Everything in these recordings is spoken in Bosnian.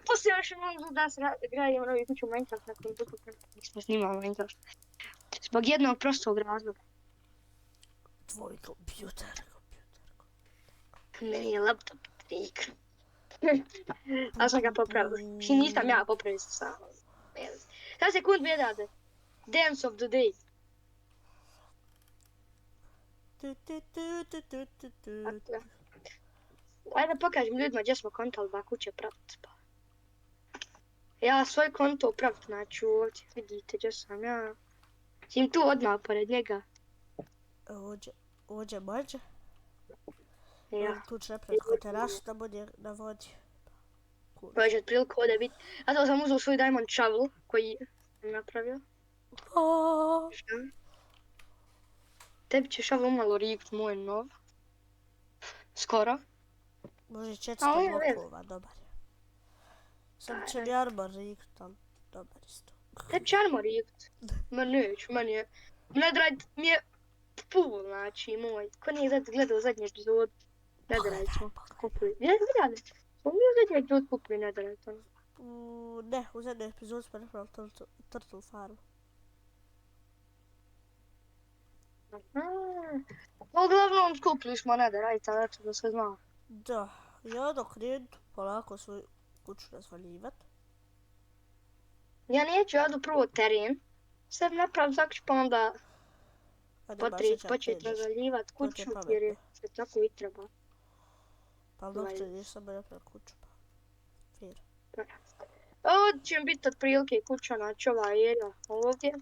poslije još možda da se gradimo novi kuću u Minecraft nakon dugo nismo snimali Minecraft. Zbog jednog prostog razloga. Tvoj kompjuter. Meni je laptop trik. A sam ga popravila. Nisam ja popravila sam. Sad sekund mi je dade. Dance of the day. Dakle. Ajde da pokažem ljudima gdje smo kontali dva kuće praviti. Ja svoj konto upravit, znači ovdje vidite gdje sam ja. Sim tu odmah pored njega. Ovdje može. Ja. Tu će napraviti kao terasu da bude na vodi. Može otprilike ovdje biti. A to sam uzao svoj diamond shovel koji sam napravio. Šta? Tebi će shovel malo rikt moj nov. Skoro. Može 400 blokova, dobar je. Sam će mi armor rikt, ali dobar isto. Tebi će armor rikt. Ma neću, meni je... Netherite mi je full, znači moj. Ko nije gledao zadnji epizod, Netherite smo kupili. Vidjeli? Smo mi u zadnji epizod kupili Netherite. Ne, u zadnji epizod smo napravili Turtle Farm. Uglavnom skupili smo Netherite, znači da se zna. Da, ja dok krenem polako svoju kuću razvaljivat. Ja neću, ja do prvo teren. Sad napravim zakuć pa onda početi razvaljivat kuću jer je sve tako i treba. Pa dok ćeš samo napraviti kuću pa. Fir. Ovdje će biti otprilike kuća, znači ova jedna ovdje.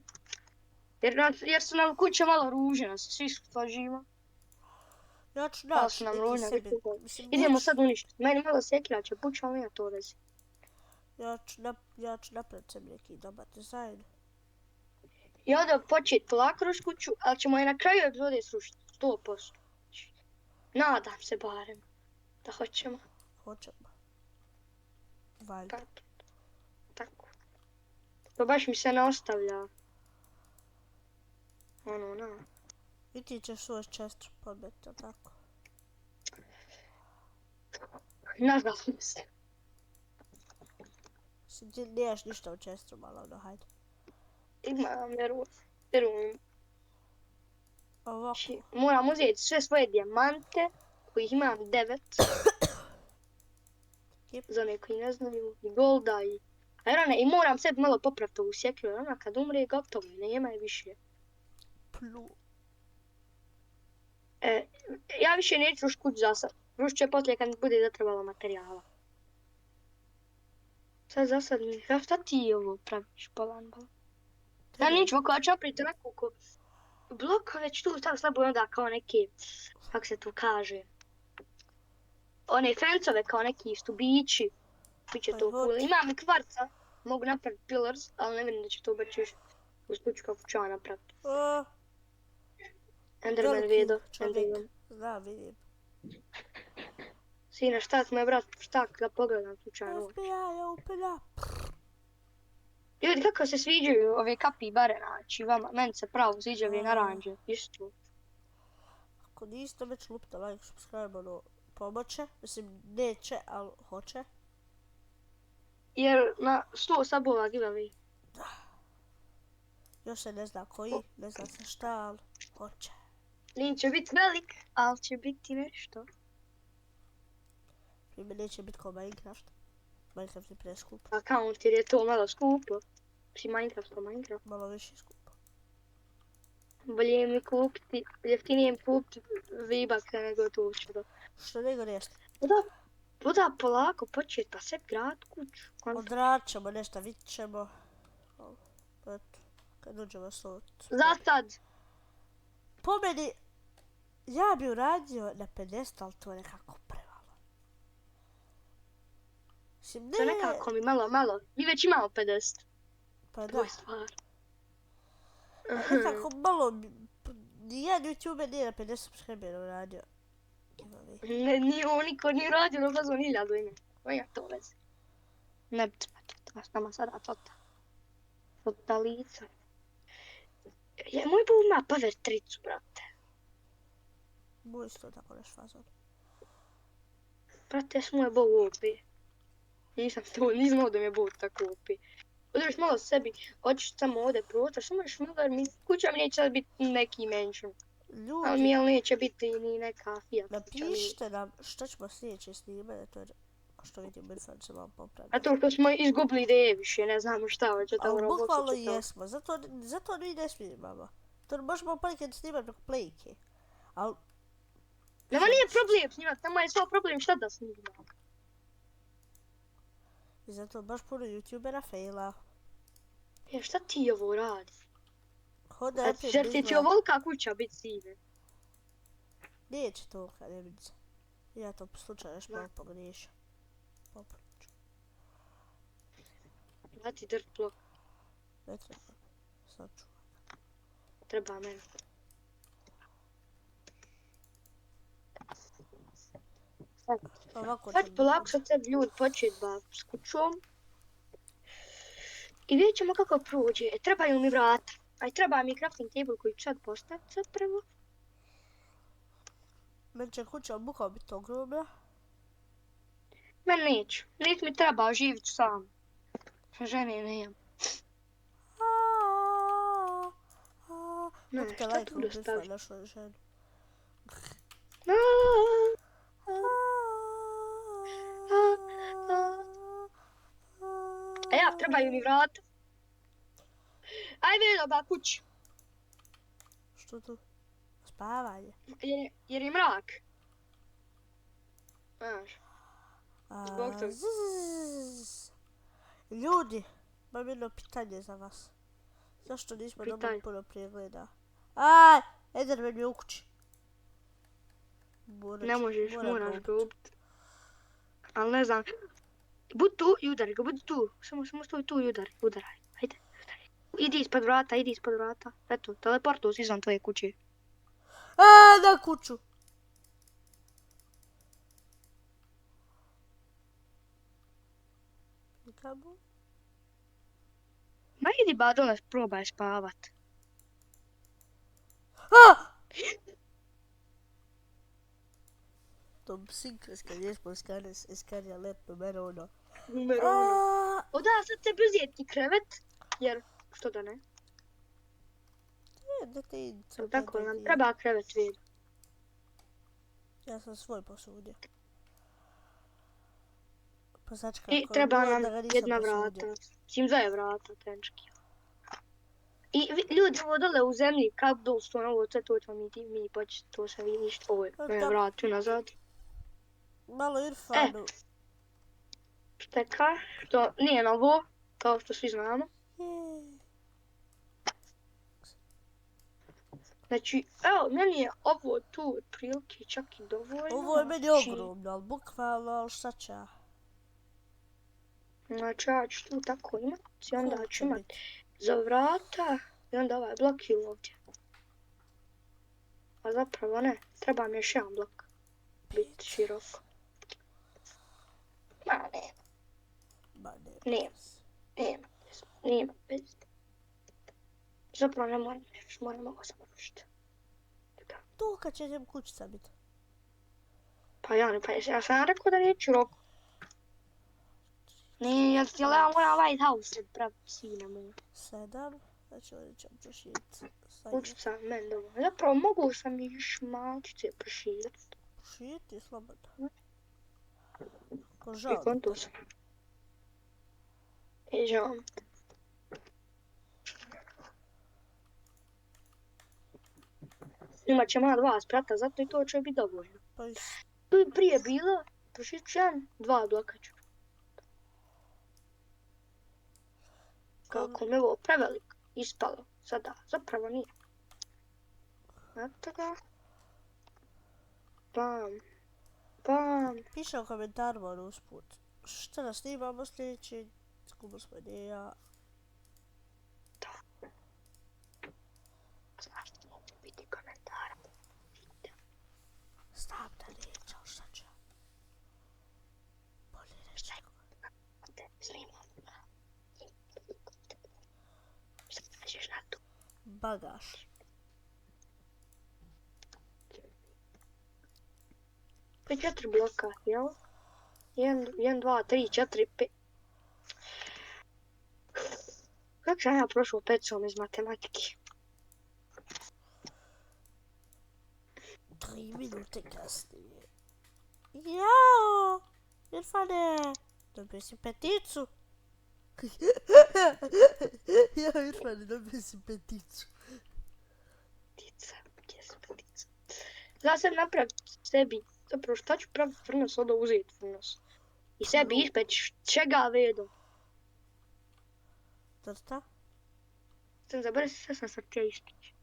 Jer su nam kuće malo ružene, svi su to živo. Ja ću naći neki sebi. Idemo sad uništiti. Meni malo sekira će puća, ali ja to vezi. Ja ću napraviti sebi neki dobar dizajn. I onda početi polako rušiti kuću, ali ćemo je na kraju epizode srušiti. 100%. Nadam se barem da hoćemo. Hoćemo. Valjda. Tako. To baš mi se ne ostavlja. Ono, na. I ti ćeš svoj čestru podbeti, tako? Nažalost. Ti niješ ništa u čestru, malo ono, hajde. Imam, verujem. Ovako. Moram uzeti sve svoje dijamante, kojih imam 9. Za one koji ne znaju, i golda i irona. I moram sebi malo popraviti ovu sjekiru, jer ona kad umre gotovo, nema je više. Plu. Ja više neću rušiti kuću za sad. Rušit će poslije kad mi bude zatrebalo materijala. Sad za sad mi, šta ti ovo praviš, bolan? Ja neću ako ću napraviti nekoliko bloka već tu stav slabo i onda kao neke, kako se tu kaže, one fencove kao neki stubići. Biće to cool. Imam i kvarca, mogu napraviti pillars, ali ne vidim da će to baš još uz kuću kako ću ja napraviti. Enderman vedo. Da, vidim. Sine, šta ti moj brat, šta da pogledam slučajno. FBI. Ljudi, kako se sviđaju ove kapi bare, znači vama, meni se pravo sviđa ove naranđe, isto. Ako niste već lupite like, subscribe, ono, pomoće. Mislim, neće, ali hoće. Jer na 100 sabova giveaway. Da. Još se ne zna koji, ne zna se šta, ali hoće. Nije će biti velik, ali će biti nešto. Prime neće biti kao Minecraft. Minecraft je preskup. Account jer je to malo skupo. Pri Minecraft. Malo više skupo. Bolje mi kupiti, jeftinije mi kupiti vibaka nego to čudo. Što nego nešto? Da polako početi pa sve grad kuću. Odradit ćemo nešto, vidit ćemo. Eto, kad uđemo sot. Za sad. Po meni, ja bi uradio na 50, ali to je nekako premalo. To nekako mi malo. Mi već imamo 50. Pa da. To je stvar. Nekako malo, nijedan YouTuber nije na 50 subscribera uradio. Niko nije uradio na fazon 1000 ime. Koja to veze? Ne bi treba s nama sada tota lica. Moj bol ima power tricu, brate. Moj isto tako neš fazon. Brate, s moj bol OP. Nisam znao da mi je bot tako kupi. Udariš malo sebi, hoćeš samo ovdje prostor, samo još malo, kuća mi neće sad biti neki mansion. Ali mi Ljudi, neće biti ni neka Fiat kuća. napišite nam što ćemo sljedeće snimati, to je što vidim, mi sad se vam popravlja. A to što smo izgubili ideje više, ne znamo šta hoće tamo Ali Robloxu. bukvalno jesmo, zato mi ne snimamo. To možemo ponekad snimati dok playke. Ali... Nama nije problem snimati, nama je samo problem šta da snimamo. I zato baš puno youtubera faila. Šta ti ovo radi? Zar ti će ovolika kuća biti sine? Neće to kad ne vidim se. Ja to po slučaju još malo pogriješim. Popravit ću. Da ti dirt blok. Ne treba. Sad ću. Treba meni. Sad polako sad ljudi početi baviti s kućom. I vidjet ćemo kako prođe. Trebaju mi vrata. A treba mi crafting table koji ću sad postaviti zapravo. Meni će kuća bukao biti ogromna. Meni neću. Neće mi treba, živit ću sam. Žene nemam. Ne, šta tu da staviš? A ja, trebaju mi vrata. Ajde, doba kući. Što tu? Spavanje. Jer je mrak. Znaš. Zbog toga. Ljudi, imam jedno pitanje za vas. Zašto nismo dobili puno pregleda? Aj, Enderman je u kući. Ne možeš, moraš ga ubiti. Ali ne znam. Budi tu i udari ga, budi tu. Samo stoj tu i udaraj. Ajde, udari. Idi ispod vrata. Eto, teleportuo si izvan tvoje kuće. Na kuću. Nikamo? Ma idi ba dole, probaj spavat. Tom Sinkres kad jesmo iskarja let numero ono. Da, sad te bezjetni krevet, jer što da ne? Da te idu. Tako nam treba krevet vidu. Ja sam svoj posudio. I treba nam jedna vrata. Sim dve vrata, tenčki. I ljudi, ovo dole u zemlji, kako dostojno ovo, to ćemo mi početi, to se vidiš, ovo je vratu nazad. Malo Irfanu. Šteka, to nije novo, kao što svi znamo. Znači, evo, meni je ovo tu otprilike čak i dovoljno. Ovo je meni ogromno, ali bukvalno, ali šta će ja? Znači, ja ću tu tako imati, i onda ću imati za vrata, i onda ovaj blok je ovdje. A zapravo ne, treba mi još jedan blok. Biti široko. Ma nema bez. Zapravo ne moram ovo završiti. Tu kad će ćem kućica biti? Pa ja sam rekao da neću roku. Ne, ja moram White House praviti sine moje. 7, znači ovdje ćemo proširiti. Kućica, meni dobro. Zapravo mogu sam i još malčice proširiti. Proširiti slobodno. Ko žao. I konto sam. I žao. Imat ćemo 2 sprata, zato i to će biti dovoljno. Tu je prije bilo, proširit ću 2 bloka ću. Kako mi je ovo preveliko ispalo sada, zapravo nije. Eto ga. Bam. Piše u komentarima usput. Šta da snimamo sljedeći? Skupo smo ideja. Da. Znaš da neće biti komentara. Stav da neće, ali šta će? Bolje reći. Snimam. Šta kažeš na to? Bagaž. Pa 4 bloka, jel? 1, 2, 3, 4, 5. Kako sam ja prošao pecom iz matematike? 3 minute kasnije. Jao! Irfane! Dobio si peticu. Ja, Irfane, dobio si peticu. Petica, gdje su petica? Ja sam napraviti sebi, zapravo šta ću praviti furnos, onda uzeti furnos. I sebi ispeći čega vedo. Crta? Sam zaboravio sve sam sad htio ispeći.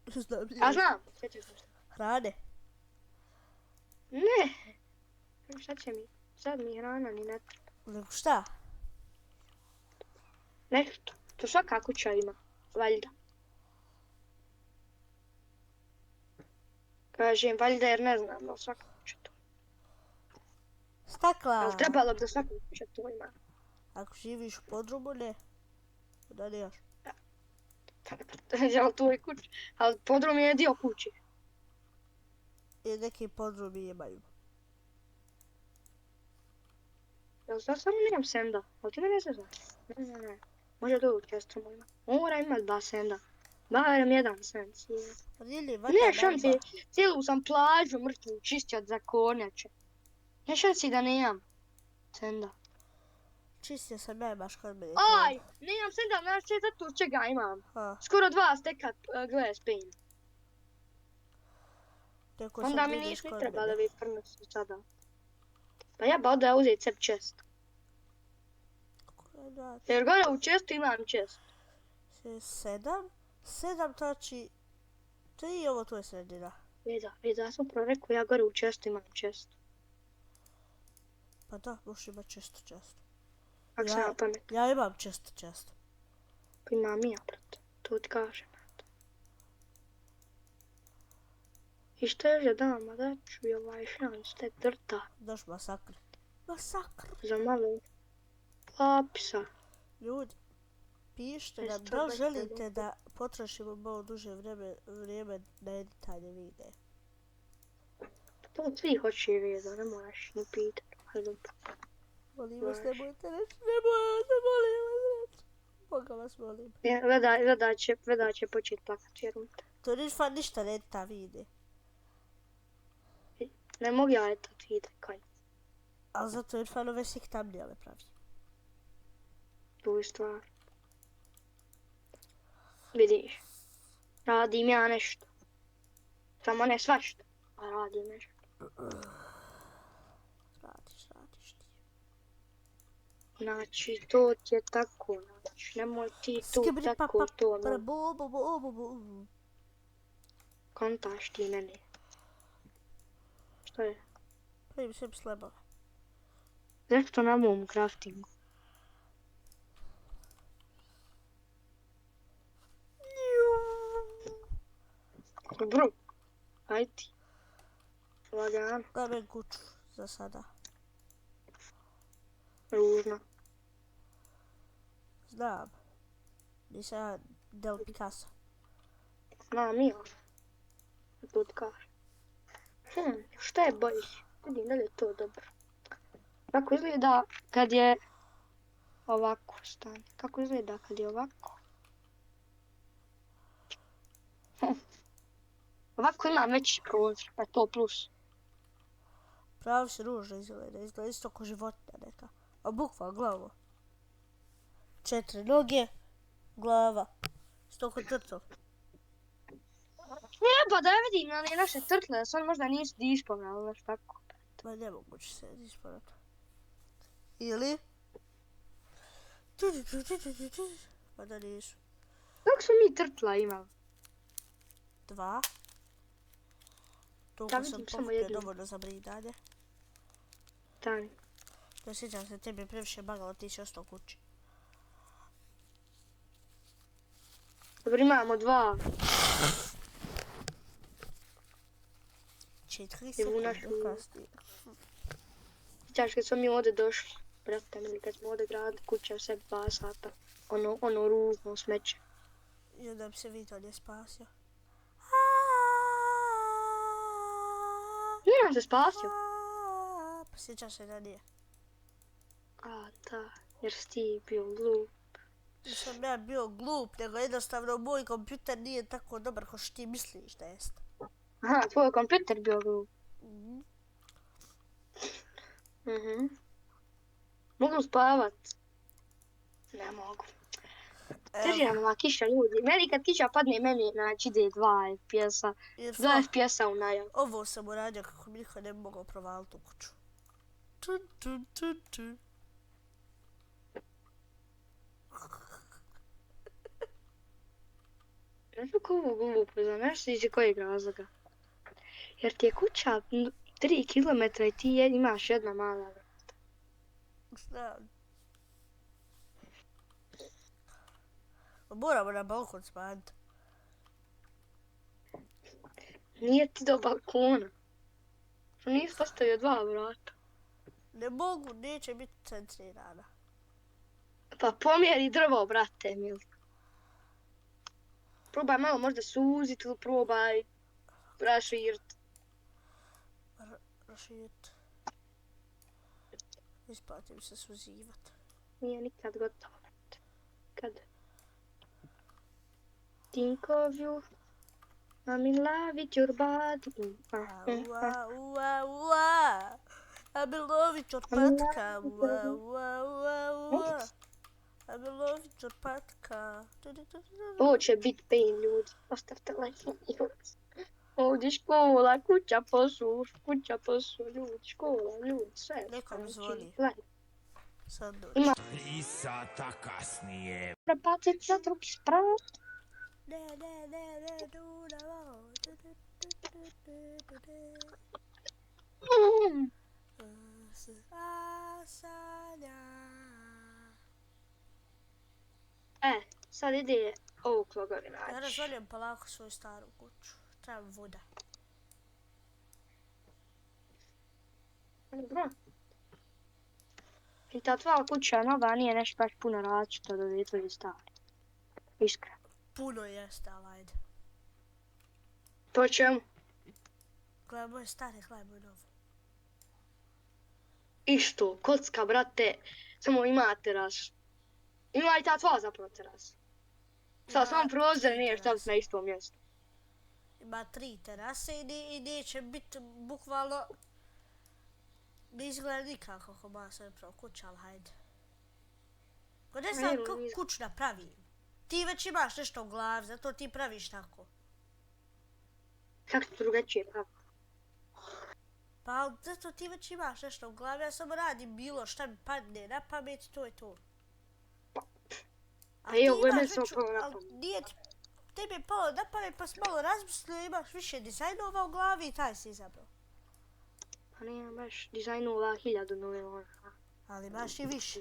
Znam A ja. znam, sjećam sam se. Hrane. Ne, šta će mi? Sad mi hrana ni ne treba. Nego šta? Nešto, to svaka kuća ima, valjda. Kažem valjda jer ne znam, ali svaka kuća to. Stakla. Ali trebalo bi da svaka kuća to ima. Ako živiš u podrumu, ne. Da nemaš. Ali to je kuća, ali podrum je dio kuće. I neki podrumi imaju. Ja sad samo nemam senda, ali ti ne znaš. Ne. Može drugo često ima. Mora imat 2 senda. Barem 1 send. Really, what Ne a šansi, number. cijelu sam plažu mrtvu čistjat za kornjače. Ne šansi da nemam senda. Čistio sam ja baš kod mene. Aj, nemam senda, znaš zato čega imam. Ha, Skoro 2 steka glass paint. tako Onda sam mi vidiš nis ni kod treba da mene. vi prnosi sada. Pa ja ba da uzeti sebi čest. Jer gore u čestu imam čest. 7. 7 znači 3 i ovo tu je sredina. Veda, ja sam upravo rekao, ja gore u čestu imam čest. Pa da, možeš imat često. Ako sam na pamet. Ja imam često. Pa imam i ja, brate. To ti kažem, brate. I što je dama, da ću i ovaj šans tek drta Daš masakr. Masakr. za malo papisa. Ljudi, pišite nam Jeste da li baš želite dobro. da potrošimo malo duže vrijeme na editanje videa. To svi hoće i vedo, ne moraš ni pitat. Hajde. Molim vas, Baš. nemojte reći, molim vas reći. Boga vas molim. Veda će početi plakat, vjerujem te. To Irfan ništa ne edita vide. Ne mogu ja etat vide, kaj. Ali zato Irfan ove svih thumbnaile pravi. Tu je stvar. Vidiš, radim ja nešto. Samo ne svašta, a radim nešto. Radiš ti. Znači, to ti je tako, znači, nemoj ti tu Skibidi tako papa, to, para no, bu. kontaš ti mene. Što je? Pravim sebi slabove. Zašto na mom craftingu? Bro, aj ti. Lagano, Daj meni kuću za sada. ružno. Znam. Nisam ja Del Picasso. Znam i ja. To ti kažem. Šta je bolje? Vidim da li je to dobro. Kako izgleda kad je ovako stane? Kako izgleda kad je ovako? Ovako imam veći prozor, pa je to plus. Pravo se ružno izgleda isto ko životinja neka. A bukva, glavo. 4 noge, glava. Isto ko trtov. Jeba, da vidim, ali naše trtle, sad možda nisu dispone, ali znaš tako. Ma nemoguće se ispraviti. Ili? Pa da nisu. Kako smo mi trtla imali? 2. Da Toliko vidim sam samo pokupio jednu. dovoljno za bridanje. Tani. Ne sjećam se, tebi je previše bagalo, ti si ostao kući. Dobro, imamo 2. 4 Evo našu- sekunde kasnije. Sjećaš kad smo mi ovdje došli, brate, ili kad smo ovdje gradili kuće sebi 2 sata. Ono ružno smeće. I onda bi se Vito nije spasio. Nije nam se spasio. Pa Sjećaš se da nije? A, da, jer si ti bio glup. Nisam ja bio glup, nego jednostavno moj kompjuter nije tako dobar kao što ti misliš da jest. Aha, tvoj kompjuter bio glup. Mhm. Mogu spavat? Ne mogu. Težira me ova kiša, ljudi. Meni kad kiša padne, meni znači ide 2 FPS-a. 2 FPS-a u najavu. Ovo sam uradio kako mi niko ne bi mogao provaliti u kuću. Znaš kako ovo glupo, znaš iz kojeg razloga? Jer ti je kuća 3 km i ti imaš jedna mala vrata. Znam. Moramo na balkon smanjiti. Nije ti do balkona. Što nisi postavio 2 vrata. Ne mogu, neće biti centrirana. Pa pomjeri drvo, brate, mili. Probaj malo možda suzit ili probaj raširit. Raširit. Isplatim se suzivat. Nije nikad gotovo. Kad? Think of you. I'm in love with your body. Ua, ua, ua. I'm in love with your patka. Ua, ua, ua, ua. I'm in love with your patka. Ovo će bit pain, ljudi. Ostavite like. Ovdje škola, kuća posu, ljudi, škola, ljudi, sve. Nekom zvoni. Sad dođe. 3 sata kasnije. Prebacit za drugi sprat. Ne, Dunavo. Sad ide ovog logovi naći. Ja razvaljujem polako svoju staru kuću. Trebam voda. Dobro. I ta tvoja kuća nova nije nešto baš puno različito od ove tvoje stare. Iskreno. Puno jeste, ali ajde. Po čemu? Gledaj moje stare, gledaj moj novo. Isto, kocka, brate, samo ima teras. Ima i ta tvoja zapravo teras. Sad samo prozor nije staviti na istom mjestu. Ima 3 terase i neće biti bukvalno... Ne izgleda nikako ako ma se pravo kuća, ali hajde. Ko ne znam kako kuću napravim. Ti već imaš nešto u glavi, zato ti praviš tako. Kako to drugačije pravi? Pa zato ti već imaš nešto u glavi, ja samo radim bilo šta mi padne na pamet, to je to. A evo, ovo je meni samo palo na pamet. Nije ti, tebi je palo na pamet pa si malo razmislio, imaš više dizajnova u glavi i taj si izabrao. Pa nije baš dizajnula 1000 miliona. Ali imaš i više.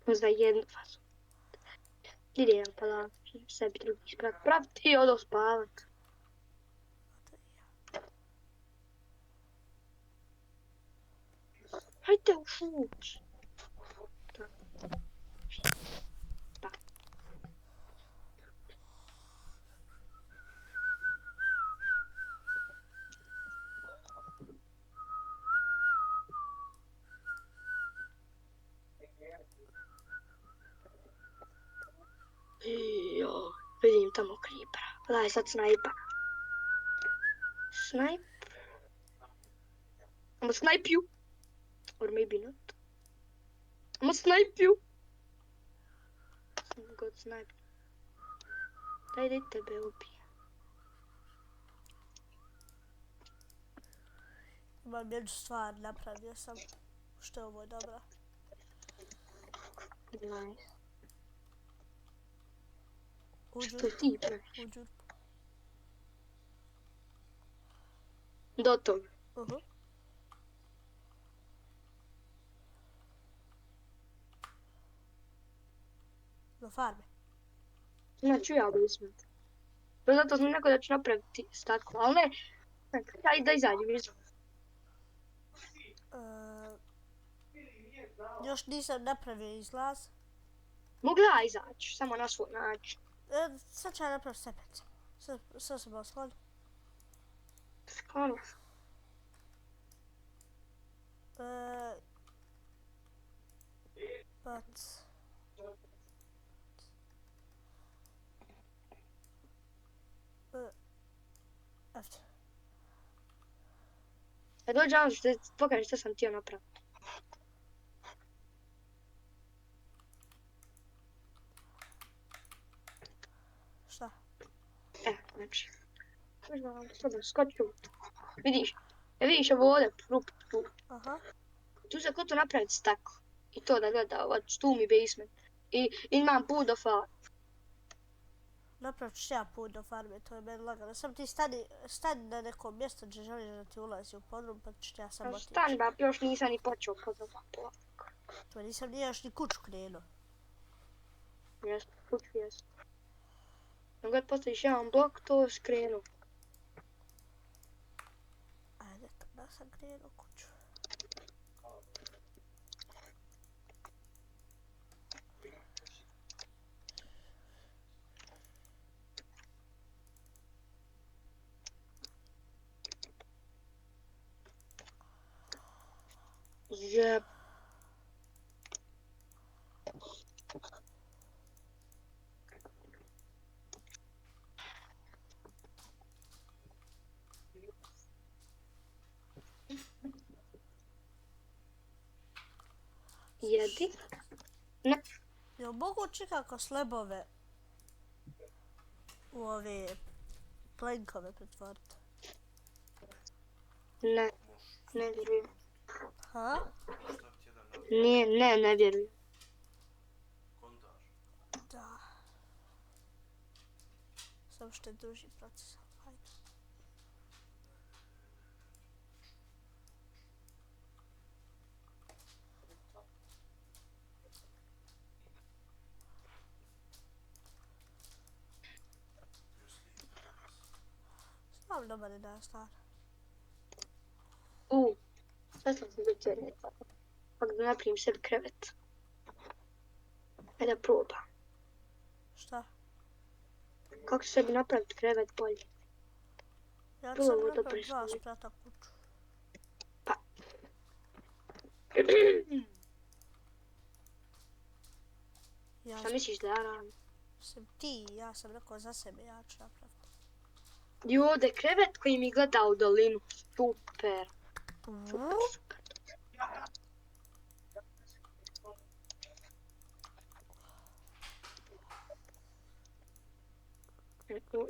Možda jednu fazu. Idem pa da sebi drugi sprat. Pravi ti odo spavat. Hajde u šuć. Jo, vidim tamo creepera. Daj sad snajpa. Snipe. I'm gonna snipe you. Or maybe not. I'm gonna snipe you. I'm gonna snipe. Daj da tebe ubije. Imam jednu stvar, napravio sam. Što je ovo dobro? Nice. Uđur. Što ti praviš? Uđur. Do toga. Do farme. Znači ja basement. Pa zato sam neko da ću napraviti staklo, ali ne. Daj da izađem iz. Još nisam napravio izlaz. Mogu ja izaći, samo na svoj način. Sad ću ja napraviti stepence. Sad sam malo sklon. Sklonu. Friends. Eto. E dođe ono što pokaži što sam htio napraviti. Šta? Znači. Sada skoču. Vidiš ovo ovdje, rupu tu. Aha. Tu se ko to napraviti tako. I to da gleda, tu mi basement. I imam put do farme. Napravit ću ja put do farme, to je meni lagano. Sam ti stani na nekom mjestu gdje želiš da ti ulazi u podrum, pa ću ja sam otići. Stani ba, još nisam ni počeo podrum. To nisam ni još ni kuću krenuo. Jesmo, kuću jesmo. Kad postaviš jedan blok, to skrenu. Ajde, kada sam krenuo kuću. Jep. Jedi? Ne. Jel mogu čikako slebove u ove plenkove pretvoriti? Ne. Ne vjerujem. Ha? Ne vjerujem. Da. Samo što je duži proces. Ajde. Znam dobar je da je star. Sad sam se večer pa da napravim sebi krevet. Ajde da probam. Šta? Kako ću sebi napraviti krevet bolje? Ja ću sam napraviti 2 sprata kuću. Pa. Šta misliš da ja radim? Sam ti, ja sam rekao za sebe, ja ću napraviti. I ovdje krevet koji mi gleda u dolinu. Super. Super.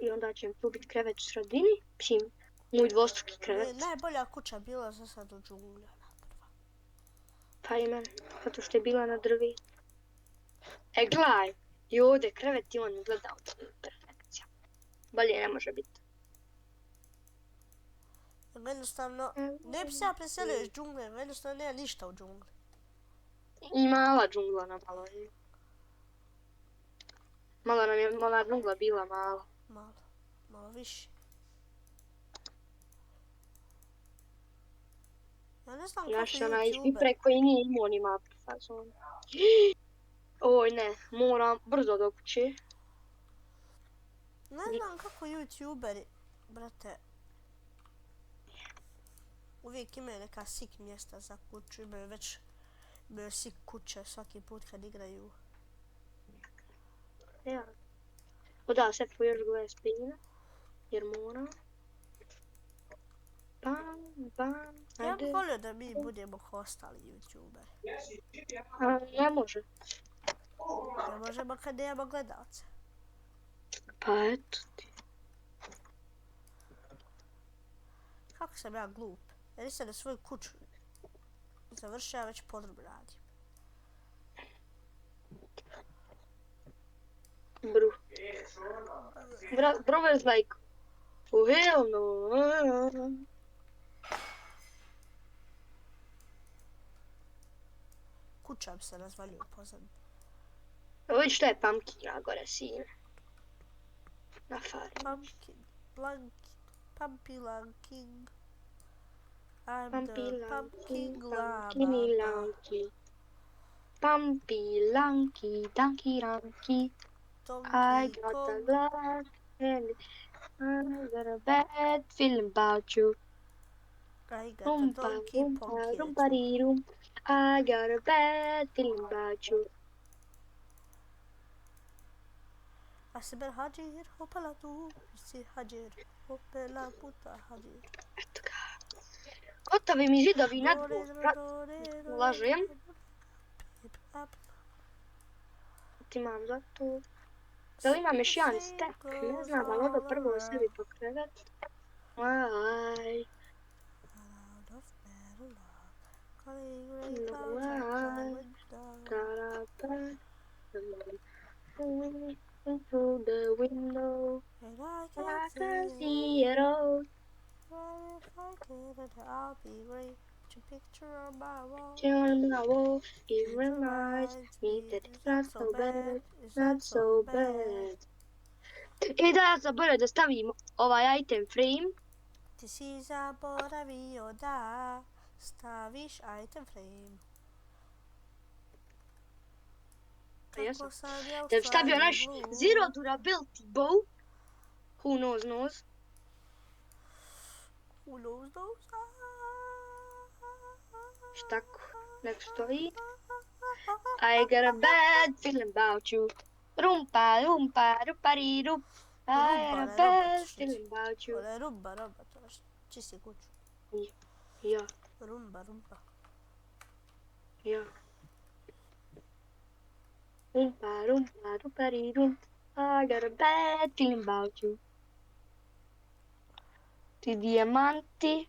I onda će tu biti krevet u sredini. Mislim, moj dvostruki krevet. Najbolja kuća bila za sad u džungli. Pa i meni, zato što je bila na drvi. Gledaj, i ovdje krevet i on gleda u dolinu. Perfekcija. Bolje ne može biti. Jednostavno, ne bi se ja preselio iz džungle, jednostavno nema ništa u džungli. I mala džungla na malo je. Malo nam je mala džungla bila mala. Malo više. Ja ne znam kako Naš YouTuber... onaj Vipre koji nije imao ni mapu fazon. Oj ne, moram brzo do kuće. Ne znam kako YouTuberi, brate, uvijek imaju neka sik mjesta za kuću, imaju sik kuće svaki put kad igraju. Ja. Da, sad ću još gledati spina, jer moram. Bam, Ja ajde. bih volio da mi budemo ostali YouTuberi. Ne može. Ne možemo kad nemamo gledalce. Pa eto ti. Kako sam ja glup? Ja nisam na svoju kuću završio, ja već podrum radim. Bro was like, oh hell no. Kuća bi se razvalio pozadnje. Vidi što je pumpkina gore sine. Na farmi. Pumpy Lanking. I'm Pumpy the pumpkin Lanky, llama. Pumpy Lanky, Donkey Donkey. I got a lot and I got a bad feeling about you. I got a donkey Room. I got a bad feeling about you. Asiber Hajir, hopala tu, si Hajir, hopela puta Hajir. Eto ga. Gotovi mi zidovi na dvor. Lažem. Ti imam za to. Da li imam još jedan stek? Ne znam, ali ovo prvo sebi pokrevet. Aj. Out of better luck, calling great clouds at my window. Into the window, And I I can can see see it all. well, if I did it, I'll be great. Put your picture on my wall. On my wall, it It reminds me that it's it's not not so so bad. bad, It's not not so so bad. bad. I da ja zaboravim da stavim ovaj item frame. Ti si zaboravio da staviš item frame. Pa jesam. Kako sam ja u Da bi stavio naš stvari glup. zero durability bow. Who knows. Who knows those? Štako, nek stoji. I got a bad feeling about you. Rumpa, rumpa, rupariru. I got a bad feeling about you. Ona je rumba, to čisti kuću. Ja. Rumba. Rumpa, rumpa, rupariru. I got a bad feeling about you. Ti dijamanti,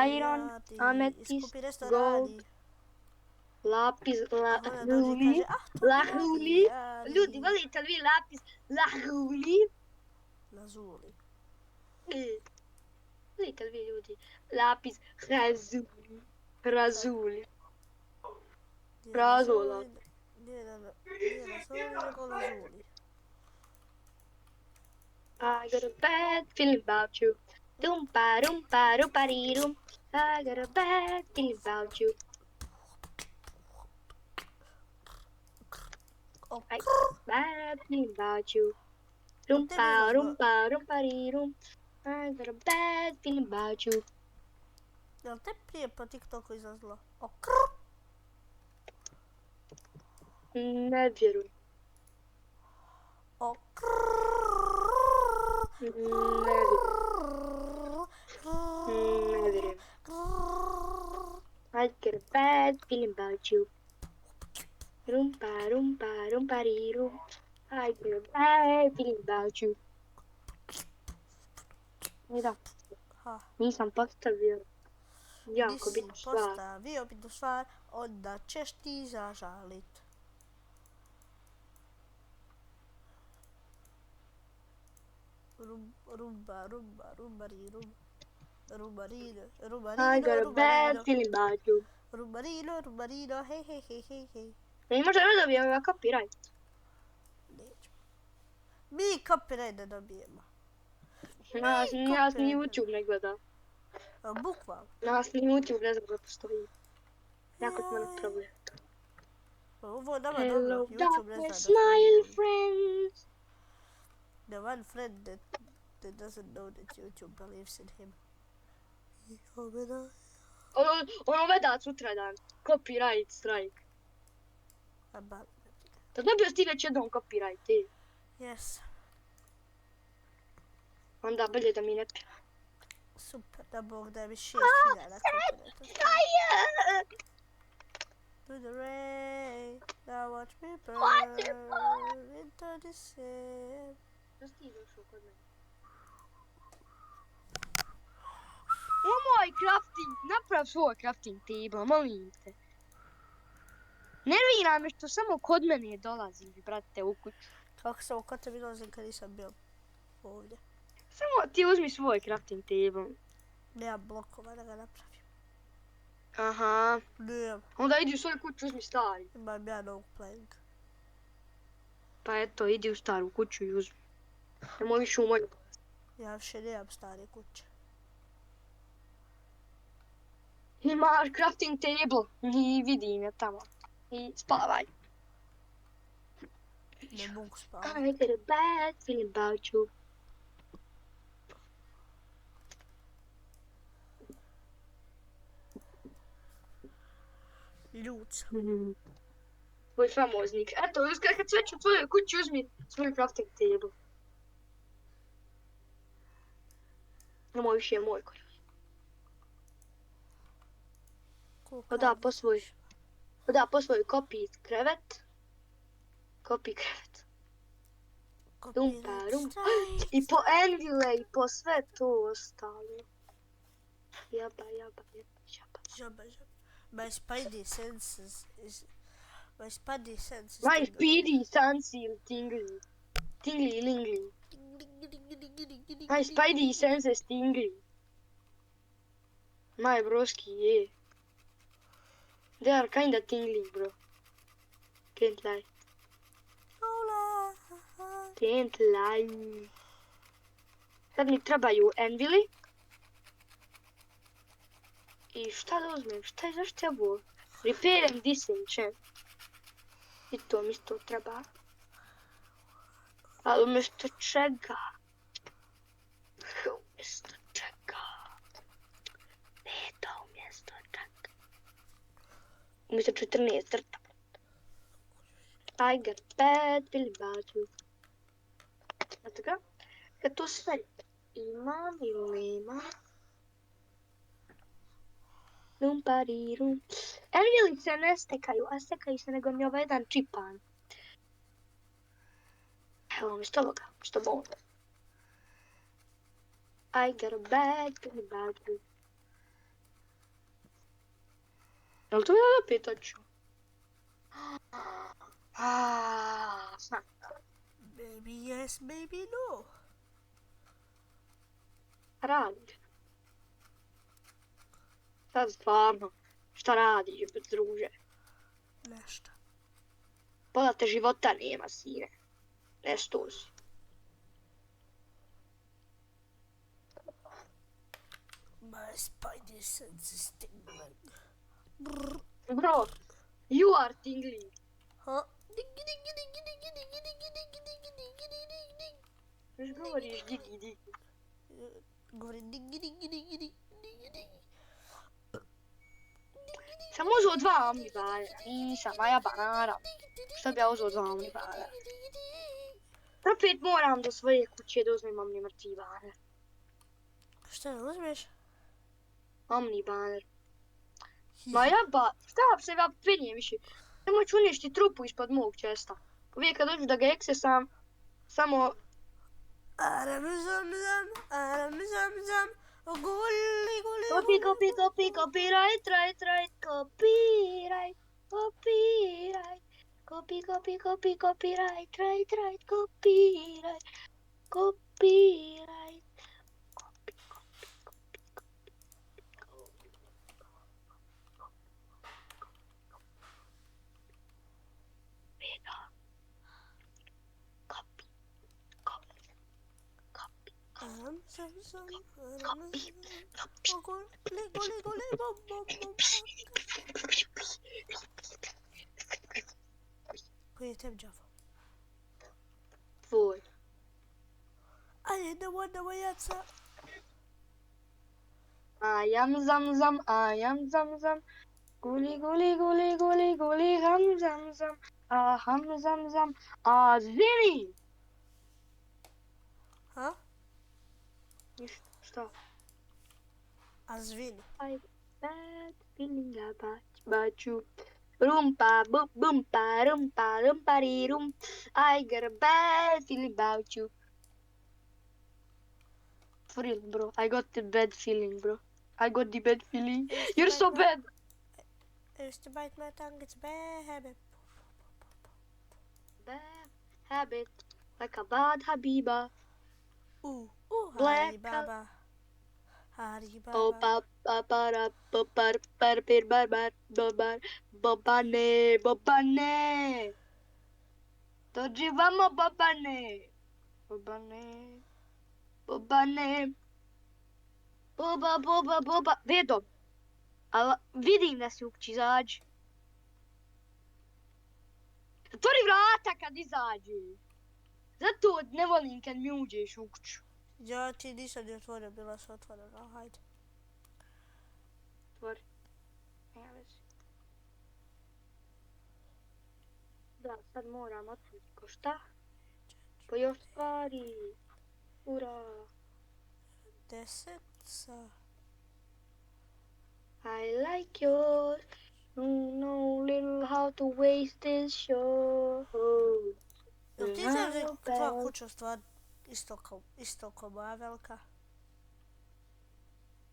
iron, amethyst, Iskupi nešto gold, radi. lapis, Ona dođe i lahuli, kaže, to ti lahuli. radi. Ljudi, volite li vi lapis lahuli? Lazuli. Volite li vi ljudi lapis razuli? Razuli. Razula. Nije Lazuli, nego Lazuli. I got a bad feeling about you. Dumpa, rumpa, ruparirum. I got a bad feeling about you. I got a bad feeling about you. Rumpa, rumpa, ruparirum. I got a bad feeling about you. Jel te prije po TikToku izlazilo? Ne vjerujem. Ne vjerujem. I got a bad feeling about you. Rumpa, rumpa, rumparirum. I got a bad feeling about you. Da, nisam postavio jako bitnu stvar. Postavio bitnu stvar, onda ćeš ti zažalit. Rumba, rumbarirum. I got a bad feeling about you. Rumbarino, hej. Ne možda ne dobijemo copyright. Nećemo. Mi copyright ne dobijemo. Nas ni YouTube ne gleda. Bukvalno. Nas ni YouTube ne znam da postoji. Jako smo napravili. Ovo je nama Hello, dobro. YouTube ne zna da darkness, smile smo friends. the one friend that doesn't know that YouTube believes in him. Ono veda sutradan. Copyright strike. Aba, Da dobio si ti već jednom copyright, ti. yes. Onda bolje da mi ne pjeva. Super, da Bog da mi 6000 copyrighta. To the rain, now watch me burn into the sea. Da si ti došao kod mene. O moj crafting, naprav svoj crafting table, molim te. Nervira me što samo kod mene dolaziš, brate, u kuću. Kako sam kod tebi dolazim kad nisam bio ovdje. Samo ti uzmi svoj crafting table. Nemam blokova da ga napravim. Aha. Nemam, Onda idi u svoju kuću, uzmi stari. imam ja no plank. Pa eto, idi u staru kuću i uzmi. Nemoj više u moju. Ja više nemam stare kuće. Imaš crafting table. I vidim je tamo. I spavaj. Ne mogu spavati. I got a bad feeling about you. Ljud sam. tvoj famoznik. Eto, kad sve ću u tvojoj kući, uzmi svoju crafting table. Ovo više je moj koji. Da, po svoj kopi krevet. Kopi krevet. Rum. I po Endile i po sve to ostalo. Jaba. My spidey senses is... My spidey senses... My speedy senses tingly. Tingly. My spidey senses tingly. My broski, yeah. They are kinda tingling, bro. Can't lie. Hola! Can't lie. Sad mi trebaju anvili. I šta da uzmem? Zašto je ovo? Repair and disenchant. I to mi isto treba. Ali umjesto čega? Umjesto čega? Umjesto 14 crta. I got bad feeling about you. Znate ga? Kad to sve imam ili nema. Rumparirum. Envili se ne stekaju, a stekaju se nego mi ovaj jedan čipan. Evo mi što ovoga, što bom. I got a bad feeling about you. Jel to ja da pitaću? Znam. Maybe yes, maybe no. Radi. Sad stvarno, šta radiš, druže? Nešto. Pola te života nema, sine. Nešto si. My spidey senses tingling. Bro, you are tingling. Huh? Još govoriš digi. Govorim digi. Sam uzeo 2 omnibara. Nisam, a ja banara. Šta bi ja uzeo 2 omnibara? Opet moram do svoje kuće da uzmem omnibaner. Šta ne uzmeš? Omnibaner. Ma jaba, šta se ja penje više? Nemoj ću uništi trupu ispod mog česta. Uvijek kad dođu da ga eksesam, samo... Aram zam, guli. Copyright, right, copyright. Copyright, right, copyright. Koji je tebi džavo? Tvoj. Ali ne voda vojaca. Ayam zam. Guli, ham zam. Ham zam. Zvini! Ha? Šta? A zvini. I bad feeling about you. Rumpa, rumparirum. I got a bad feeling about you. For real, bro. I got the bad feeling, bro. I got the bad feeling. You're so bad. I used to bite my tongue, it's a bad habit. Bad habit. Like a bad Habiba. Hari Baba. Oh, papara, barbar. Bobane. Dođivamo Bobane. Boba. Vedom. Ali vidim da si u kući, izađi. Otvori vrata kad izađi. Zato ne volim kad mi uđeš u kuću. Ja ti nisam ni otvorio, bila su otvorena, hajde. Otvori. Nema veze. sad moram otkriti ko šta. Pa još stvari. Ura. 10 sa... I like yours. No, no, little how to waste this show. Jel ti znaš da je tvoja kuća stvar isto ko moja velika?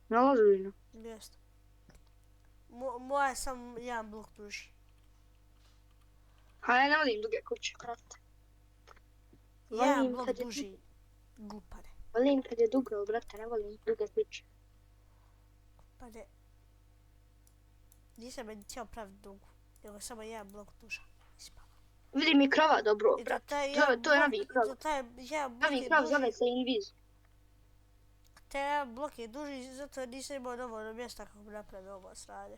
Ozbiljno. Jeste. Moja je samo jedan blok duži. A ja ne volim duge kuće, brate. Jedan Volim blok kad je duži. Glupane. Volim kad je dugo, brate, ne volim duge kuće. Pa ne. Nisam meni htio praviti dugu. Nego samo jedan blok duža. Ispala. Vidi mi krova dobro, I brate. taj To je novi krov. taj jedan blok Novi je krov duži. zove se Invis. Taj jedan blok je duži, zato nisam imao dovoljno mjesta kako bi napravio ovo sranje.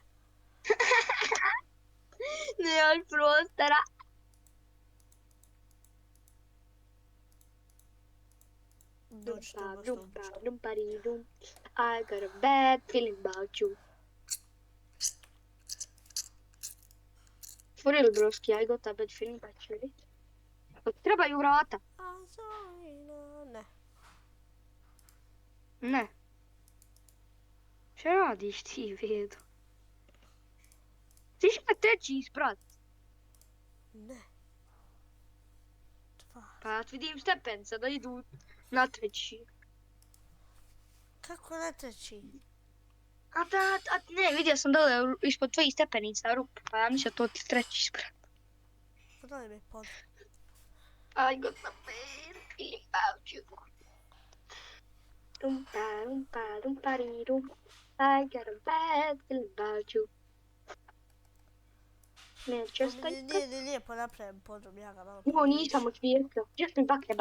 Nemaš prostora. Doći tu možda Dumpa, dumpari, dum. I got a bad feeling about you. For real, broski, I got a bad feeling about you, really. Trebaju vrata. Azorina, ne. Ne. Šta radiš ti, Vedo? Ti šta treći isprat? Ne. 2. Pa ja vidim stepence da idu na treći. Kako na treći? Ne, vidio sam dole ispod tvojih stepenica rup, pa ja mislio to ti treći isprat. Podali mi pod. I got a bad feeling about you. Dumpa, dumpa, dumpari, dum. I got a bad feeling about you. Man, just like that. Nije lijepo napravim podrum, ja ga malo Ovo nisam osvijetio. Just mi baklje.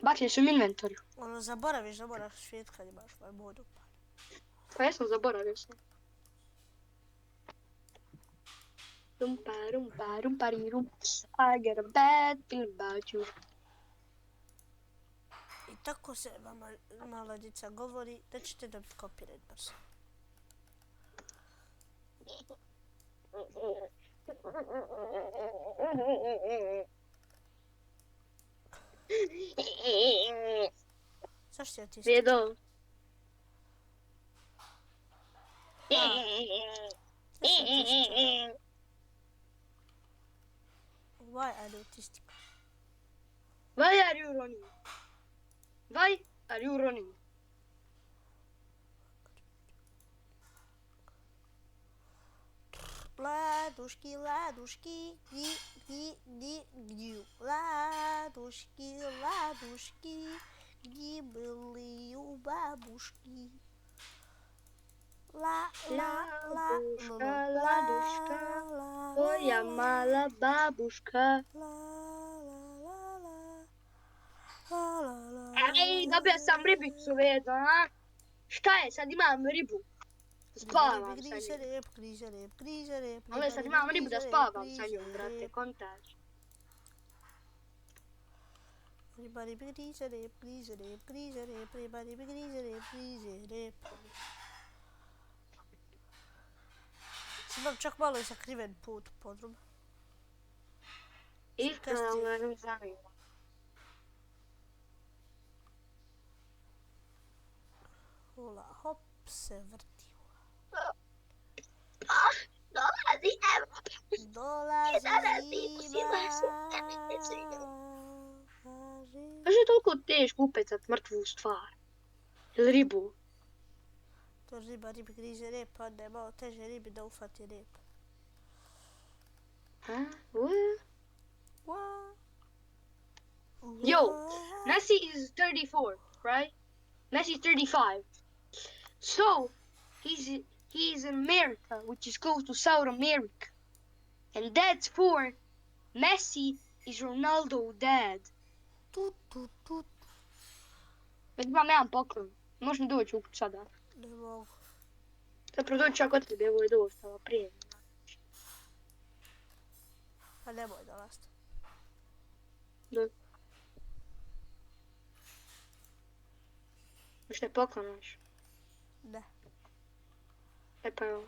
Baklje su u inventoriju. Ono, zaboraviš da moraš svijet kad imaš modu. Pa ja sam zaboravio sam. Dumpa, dumpa, dumpari, dum. I got a bad feeling about you. I tako se vama mala djeca govori da ćete dobiti copyright brzo. Zašto ja ti Vedo. Why are you autistic? Why are you running? Why are you running? Ладушки, ладушки, гни. Ладушки, ладушки, где были у бабушки. Ладушка, твоя мала бабушка. Ej, dobio sam ribicu, Vedo, a? Šta je, sad imam ribu. Spavam sa njom. Griže rep. Ali sad imam ribu da spavam sa njom, brate, kontaž. Riba, griže rep. Riba, griže rep. Sad imam čak malo i sakriven put u podrum. Iskreno me ne zanima. Hula hop se vrti. Dolazi Evropa. Dolazi zima. Zašto je toliko teško upecat mrtvu stvar? Ili ribu? To riba grize rep, pa onda je malo teže ribi da ufati rep. Yo, Messi is 34, right? Messi is 35. So, he's in America, which is close to South America. And that's for Messi is Ronaldo dad. Tut. Već imam jedan poklon. Možemo doći u kuću sada. Ne mogu. Zapravo doći ako tebe, ovo je dostava prije. Pa nemoj dolazit. Možda je poklonaš. Ne. E pa evo.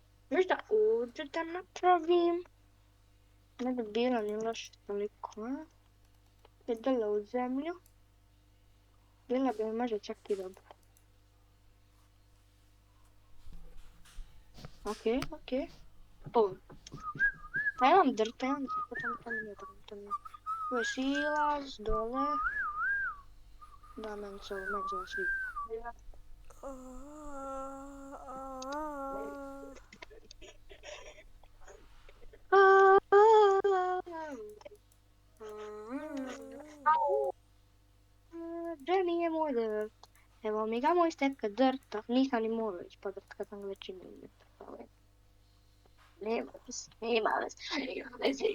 Možda ovdje da napravim. Ne bi bila ni loša toliko, a? Je dole u zemlju. Bila bi možda čak i dobro. Okej. O. Pa imam drta, to nije. Ovo je silaz, dole. Da, meni se ovo sviđa. Gdje mi je moj drt? Evo mi ga moj steka drta. Nisam ni morao ići po drt kad sam ga već imao. Nema veze,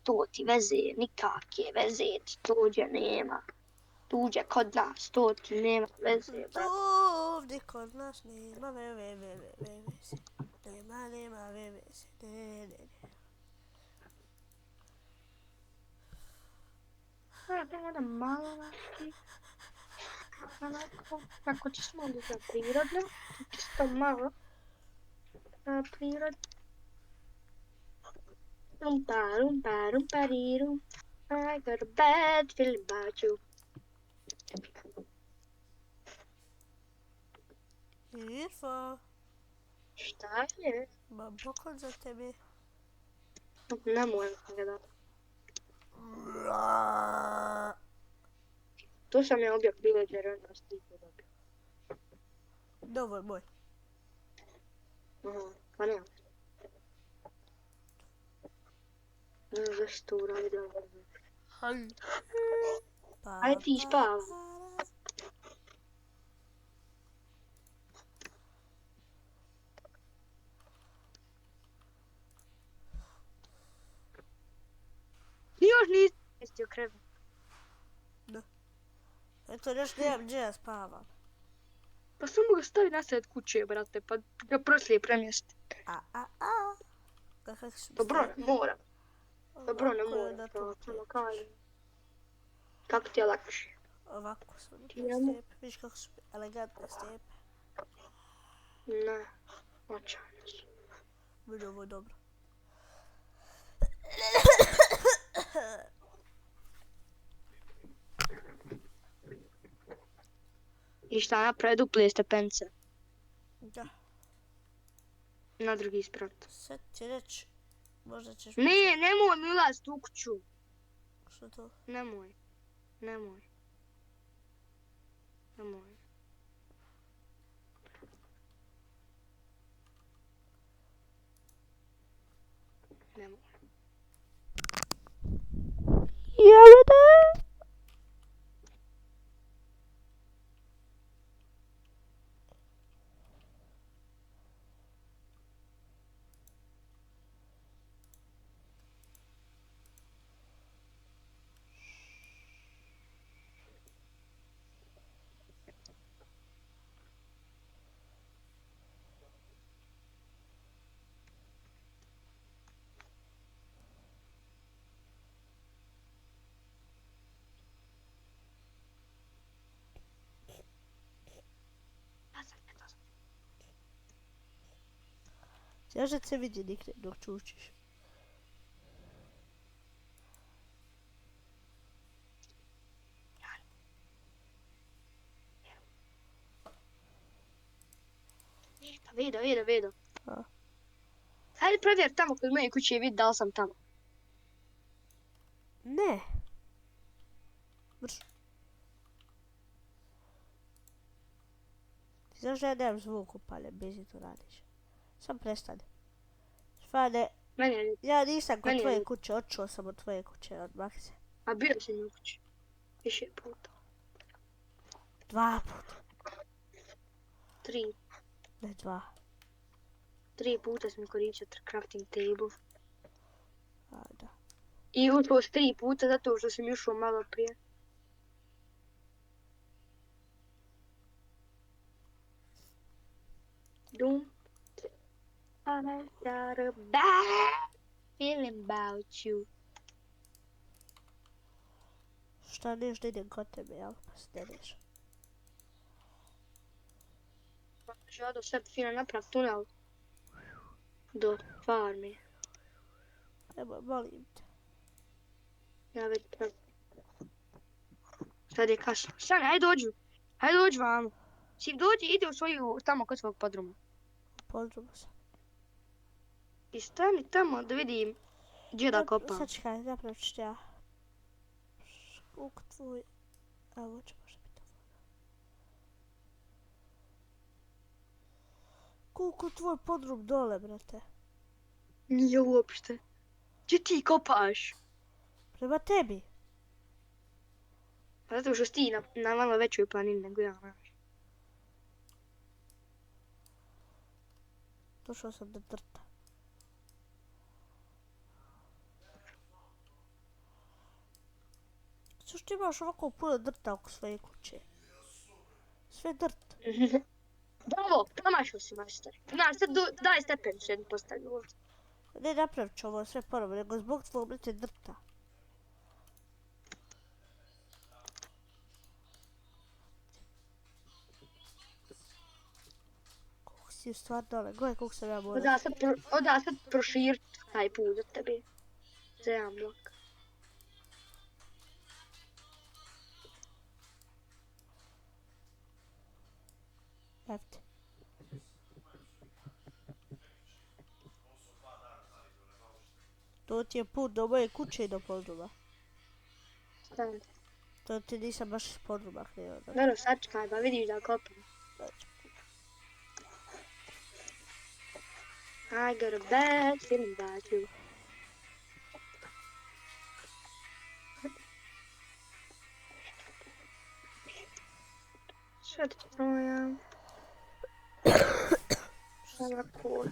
to ti veze, nikakve veze ti tuđe nema. Tuđe kod nas, to ti nema veze, brate. Ovdje kod nas nema veze. Nema veze. Ne. Idemo da malo našli. Onako, kako će smo ovdje za prirodno. Čisto malo. Prirodno. Rumparirum. I got a bad feeling about you. Irfa, Šta je? imam poklon za tebe. Nemoj ga da. To sam ja objak villager, onda stiku dobio. Dovolj moj. Aha, pa nema. Ne znam zašto to uradila. Ajde ti spavaj. Ti još nisi istio krevet. Eto, još nemam gdje ja spavam. Pa samo ga stavi nasred kuće, brate, pa ga proslije premjesti. Kako su Dobro, ne mora. Dobro, ne mora. Samo kažem. Kako ti je lakše? Ovako su mi Idemo. stepe. Viš kako su mi elegantne stepe. Ne, očajno su. Meni ovo je dobro. I šta napravi duple stepence? Da, Na drugi sprat. sad ti reći, možda ćeš... Ne, nemoj mi ulazit u kuću. Što to? Nemoj. Jebate! Još da se vidi nikde dok čučiš. Vidio. A. Hajde provjer tamo kod moje kuće i vidi da li sam tamo. Ne. Brš. Ti znaš da ja nemam zvuk upaljen, bez to radiš. Sam prestani. Stvarno, Meni je, ja nisam kod Meni je- tvoje kuće, očuo sam od tvoje kuće odmah se. a bio sam u kući. Više puta. 2 puta, 3. ne 2. 3 puta sam koristio crafting table. A, da. I upravo 3 puta zato što sam ušao malo prije. Dum. I got a bad feeling about you. Šta nešto idem kod tebe, jel? Pa se ne neš. ću ja do sebi fino napraviti tunel do farme. Evo, molim te. Ja već pravim. Sad je kasno. Stani, hajde dođi vamo. Sip, dođi, ide u svoju, tamo kod svog podruma. Podrumu sam. I stani tamo da vidim gdje da kopam. Sad čekaj, napravit ću ja. Kuk tvoj... Evo će može biti ovo. Koliko tvoj podrum dole, brate? Nije uopšte. Gdje ti kopaš? Prema tebi. Zato što si ti na malo većoj planini nego ja, znaš. Došao sam do drta. Što ti imaš ovako puno drta oko svoje kuće? Sve drt. Bravo, promašao si majstor. Znaš, sad daj stepenicu jednu postavlju ovdje. Ne napravit ću ovo sve ponovo, nego zbog tvojeg brate drta. Koliko si u stvar dole, gledaj koliko sam ja morao. Oda sad proširit taj put za tebi. Za jedan blok. Evo te. To ti je put do moje kuće i do podruma. Stani. To ti nisam baš iz podruma krenuo. Dobro, sačekaj, pa vidiš da kopam. I got a bad feeling about you. Sad strojam. Sada kod.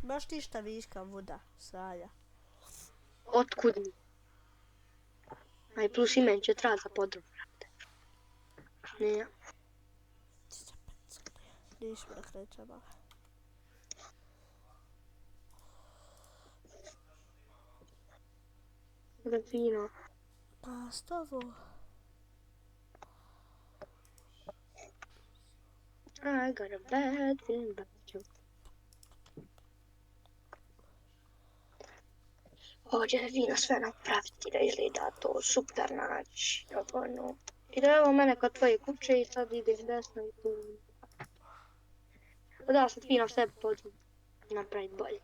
Baš ništa viška voda, sraja. Otkud mi? Aj, plus imen će trati za podrum. Nije. Nismo da krećemo. Da fino. Pa, stovo. I got a bad feeling about you. Ovdje je fino sve napraviti da izgleda to super naći. Ono. I da evo mene kod tvoje kuće i sad ideš desno i tu. Da sad fino sve podrum napraviti bolje.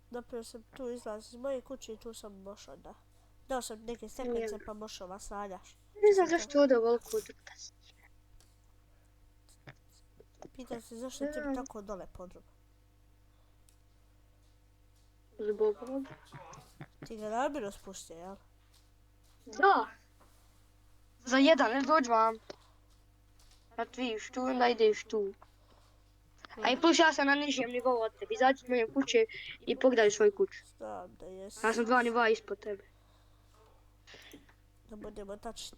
Napravio sam tu izlaz iz moje kuće i tu sam bošao da. Dao sam neke stepence pa bošao vas sanjaš. Ne znam zašto ovdje ovoliko drta. Pitaj se zašto je tebi tako dole podrum. Zbog ovoga. Ti ga namjerno spustio, jel? Da. Za jedan, ne dođi vam. Sad vidiš tu, onda ideš tu. A i plus ja sam na nižem nivou od tebi. Izađi iz moje kuće i pogledaj svoju kuću. Znam da jesi. Ja sam 2 nivoa ispod tebe. Da budemo tačni.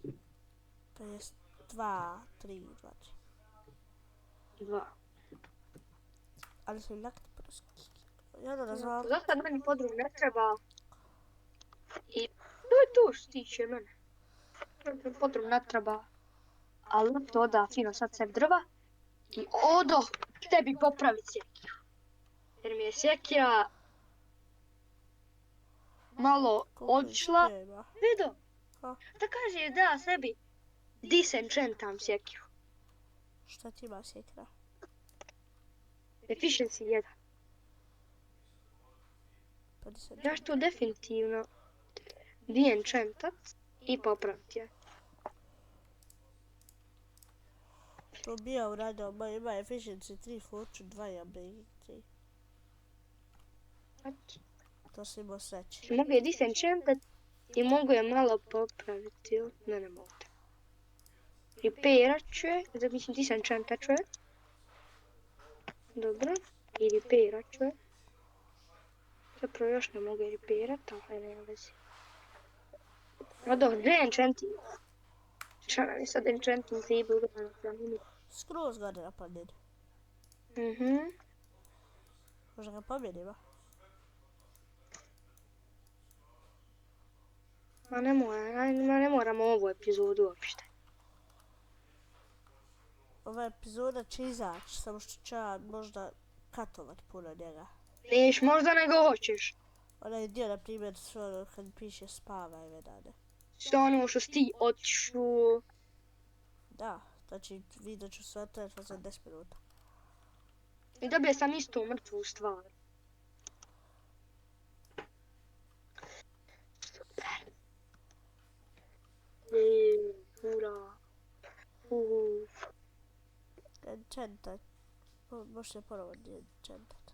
To jest 2, 3, 2. Ali sam lakti proski. Ja da razvalim. Zato meni podrum ne treba. I to je to što tiče mene. Podrum ne treba. Ali to da fino sad sebi drva. I odo tebi popraviti sjekiru. Jer mi je sjekira malo odšla. Vidio? Da kaže da sebi disenchantam sjekiru. Šta ti ima sjekira? Efficiency 1. Pa di se... Ja ću to definitivno dienchantat i popraviti je. To bi ja uradio, ma ima efficiency 3, fortune 2 i upbringing 3. To si imao sreći. Mogu je disenchantat i mogu je malo popraviti. Ne mogu. Repairat ću je, mislim disenchantat ću je. Dobro, i repairat ću je. Zapravo još ne mogu je repairat, ali nema vezi. Odo, deenchanting. Šta nam je sad enchanting table na planini? Skroz ga ne napadne. Možda ga pobjedima. Ne moramo ovu epizodu uopšte. Ova epizoda će izaći, samo što ću ja možda katovat puno njega. Neš možda nego hoćeš. Onaj dio, na primjer, sve ono kad piše spavaj me dane. Sve ono što si ti otišu. Da, znači vidjet ću sve to za 10 minuta. I dobio sam istu mrtvu stvar. Super. Ura. Enchantat. Može se ponovo enchantat.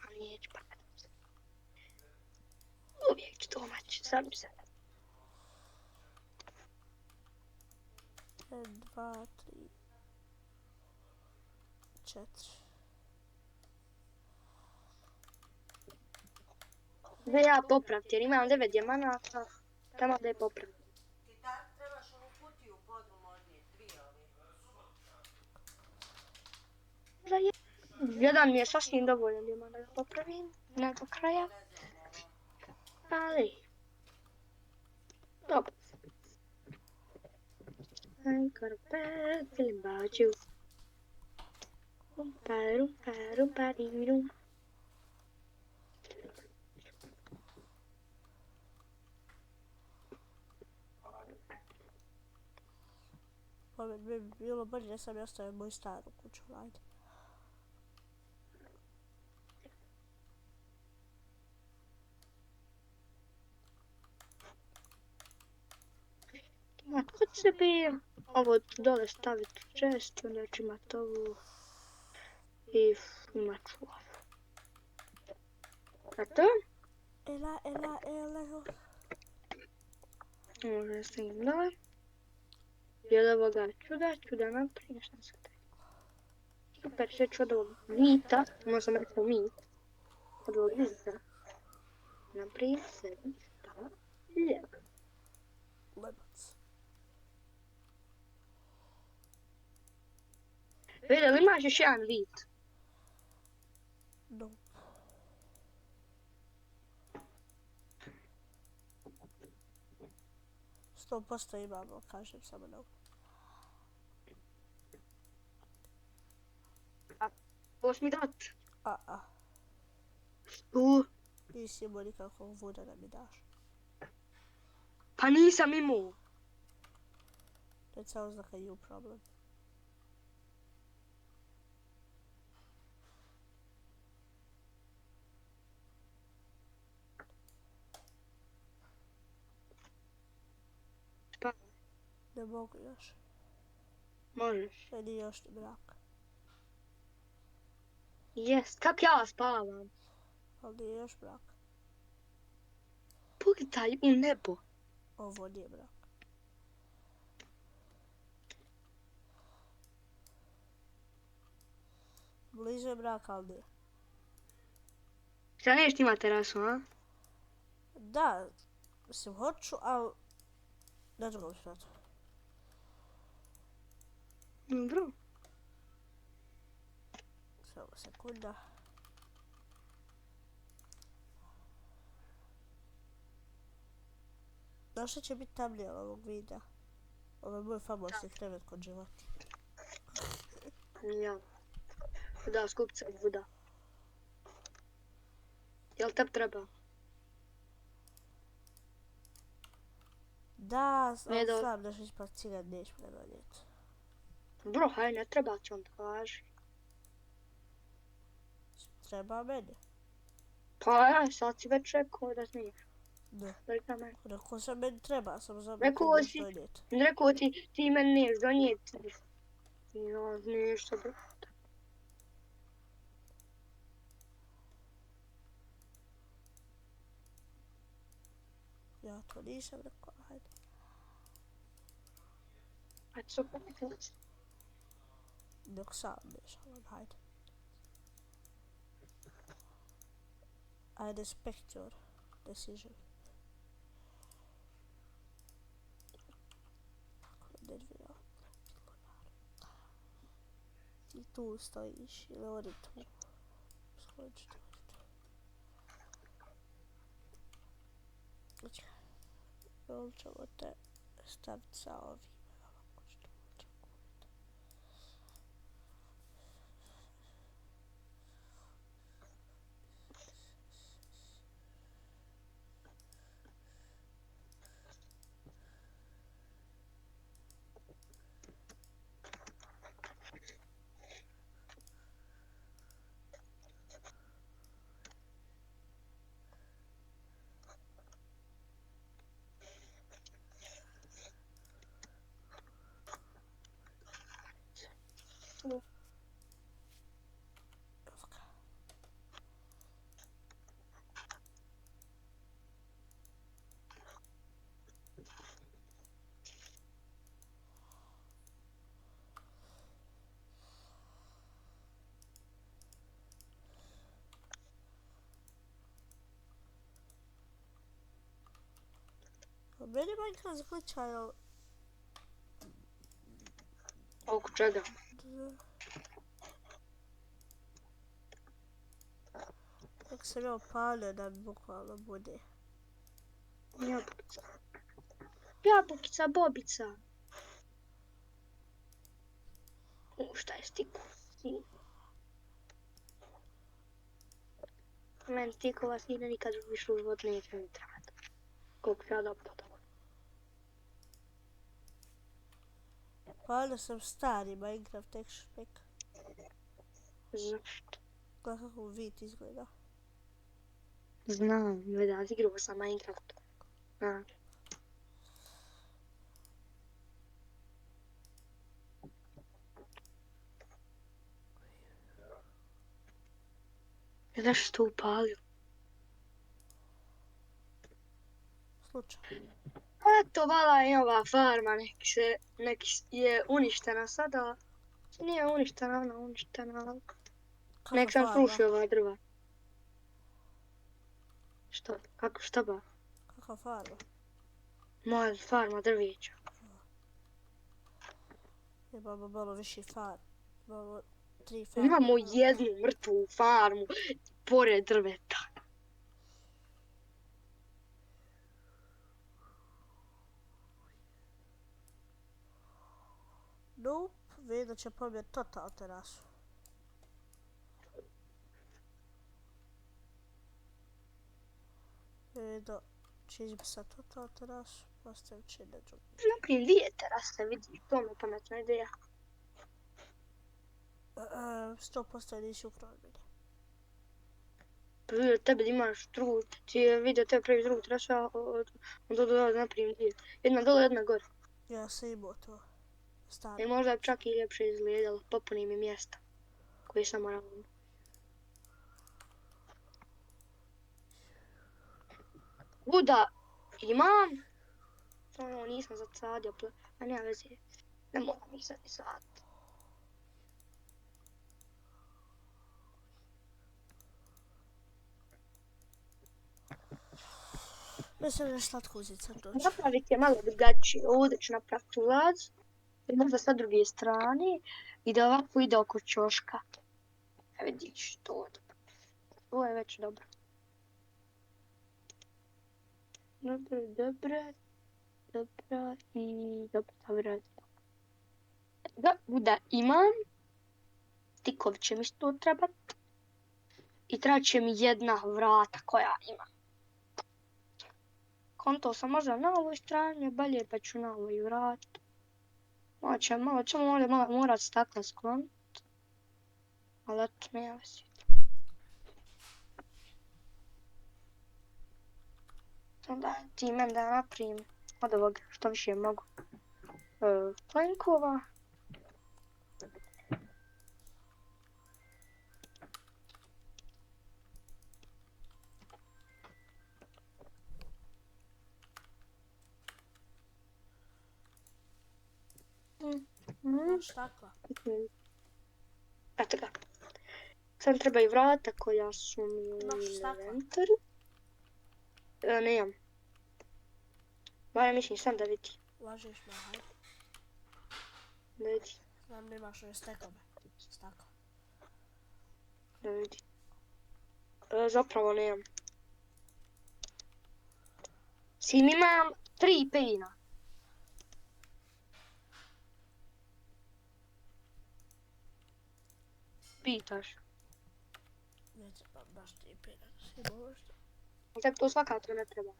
Ali neću pakat. Uvijek ću to maći, sam se. 1, 2, 3, 4. Da ja popraviti jer imam 9 dijamanata. Tamo da je popraviti. Ti trebaš ovu kutiju podrum odnijeti, 2 ove. Da je. Jedan mi je sasvim dovoljan dijamant da ga popravim. Ne do kraja. Ali. Dobro. Karpet, film baču. Rumpadirum. Pa bi bilo bolje da sam ostavio moju staru kuću, ajde. Kod se bi ovo dole staviti često, znači imati ovo i imat ću ovo. A to? Ela. Može s njim dole. I od ovoga čuda napravim, šta sam taj. Super, sve ću od ovog mita, možda sam rekao mit, od ovog mita. Napravim sebi stava lijep. Lebac. Vidi, ali imaš još jedan vid? No. Sto posto imamo, kažem samo no. Ovo mi dat? Tu. Nisi imao nikakvog vuda da mi daš. Pa nisam imao. That sounds like a you problem. Pa, Ne mogu još. možeš. Meni još ni mrak. Jest, kak ja spavam? Ali nije još mrak. Pogledaj u nebo. Ovo nije mrak. Bliže je mrak, ali nije. Šta neš ima terasu, a? Da, mislim hoću, ali na drugom spratu. Dobro. Samo sekunda. Znaš što će biti tamnije od ovog videa? Ovo je moj famousni krevet kod životinja. Ja. Da, skupca voda. Jel tebi treba? Da, Ne, ali da. znam da ću ispod cigan, neću me donijeti. Bro, haj, ne treba će onda važi. Treba meni. Pa ja, sad si već rekao da smiješ. Da. Rekao me. Rekao sam meni treba, samo znam Rekao da ću si- donijeti. Rekao ti meni neš donijeti. Ja, nešto bro. Ja to nisam rekao, hajde. Ajde, super. Dok sam nešalam, hajde. I respect your decision. Nervira. Ti tu stojiš ili oni tu. Skoči tu. Znači. Ovo ćemo te staviti sa ovim. Ovako što možemo kupiti. Evo ga. A meni Minecraft zgličaju. Oko čega? Kako sam ja opalio da mi bukvalno bude. Jabukica. Jabukica, bobica. Šta je stiku? Meni stikova sine nikad više u životu neće mi trebati. Koliko ja dobro dobro. Palio sam stari Minecraft texture pack. Zašto? Gledaj kako vid izgleda. Znam, da igrao sam Minecraft. Znam. Zašto to upalio? Slučajno. Eto, vala je ova farma, neki je uništena sada. Nije uništena, ona uništena. Nek sam srušio ova drva. Što? Kako, šta ba? Kakva farma? Moja farma drveća. Imamo malo više farm. Imamo 3 farme. Imamo jednu mrtvu farmu pored drveta. Nope, vidim da će pobjeti total terasu. Vidim da će izbrisati total terasu, postavit će na drugu. Naprijem dvije terase, vidiš, to mi je pametna ideja. 100% nisi ukrao od mene. Pa vidio tebe da imaš drugu, ti je vidio tebe pravi drugu terasu, a onda naprijem dvije. Jedna dole, jedna gore. Ja sam imao to. Staro. I možda čak i ljepše izgledalo, popuni mi mjesta koje sam morala. Buda imam, samo nisam zasadio, a nema veze, ne moram ih sad saditi. Mislim da je slatko uzeti sad doći. Napraviti je malo drugačije, ovdje ću napraviti ulaz, i možda sa druge strane, i da ovako ide oko ćoška. Vidiš, to je već dobro. Dobro i dobro. Da imam, stikovi će mi to trebat, i trebat će mi jedna vrata koja ima. Konto sam možda na ovoj strani, bolje pa ću na ovoj vratiti. Malo ćemo možda morat stakla skloniti. Ali eto, nema veze. Onda ti men da napravim od ovog što više mogu plankova. Stakla. Eto ga. Sad treba i vrata koja su mi u inventoru. Nemam. Barem mislim sam da vidi. Lažeš me, hajde. Da vidi. Znam da imaš ove stekove. Stakla. Da vidi. Zapravo nemam. Sim imam 3 pejina. Pitaš. Ne trebam baš 3 pina. Simo možda. Tako to svakako ne treba.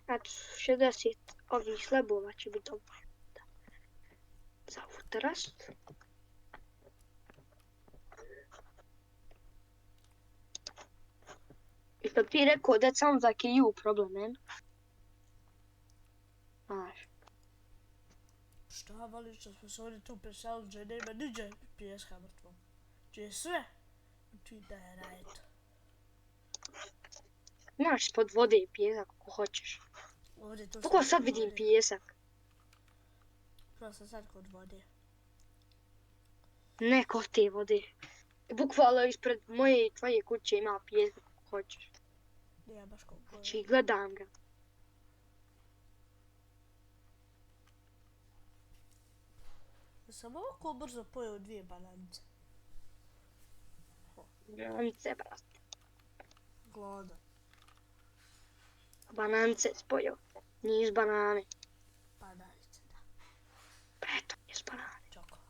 Znači, 60 ovih slabova će biti dovoljno za ovu terasu. I što ti rekao, that sounds like a you problem, man. Znaš. Šta voliš što smo se ovdje tu presali, gdje nema niđe pijeska mrtvo. Gdje je sve? Ti da je right. Imaš pod vode i pijesak ako hoćeš. Ovdje tu Kako sam sad kod vidim vode. pijesak? Prvo sam sad kod vode. Ne kod te vode. Bukvalno ispred moje i tvoje kuće ima pijesak ako hoćeš. Nije baš kod vode. Znači, gledam ga. Sam ovako brzo pojeo 2 bananice. Bananice, brate. Gladan. Bananice spojio. Nis banane. Bananice, da. Eto, nis banane. Čokolad.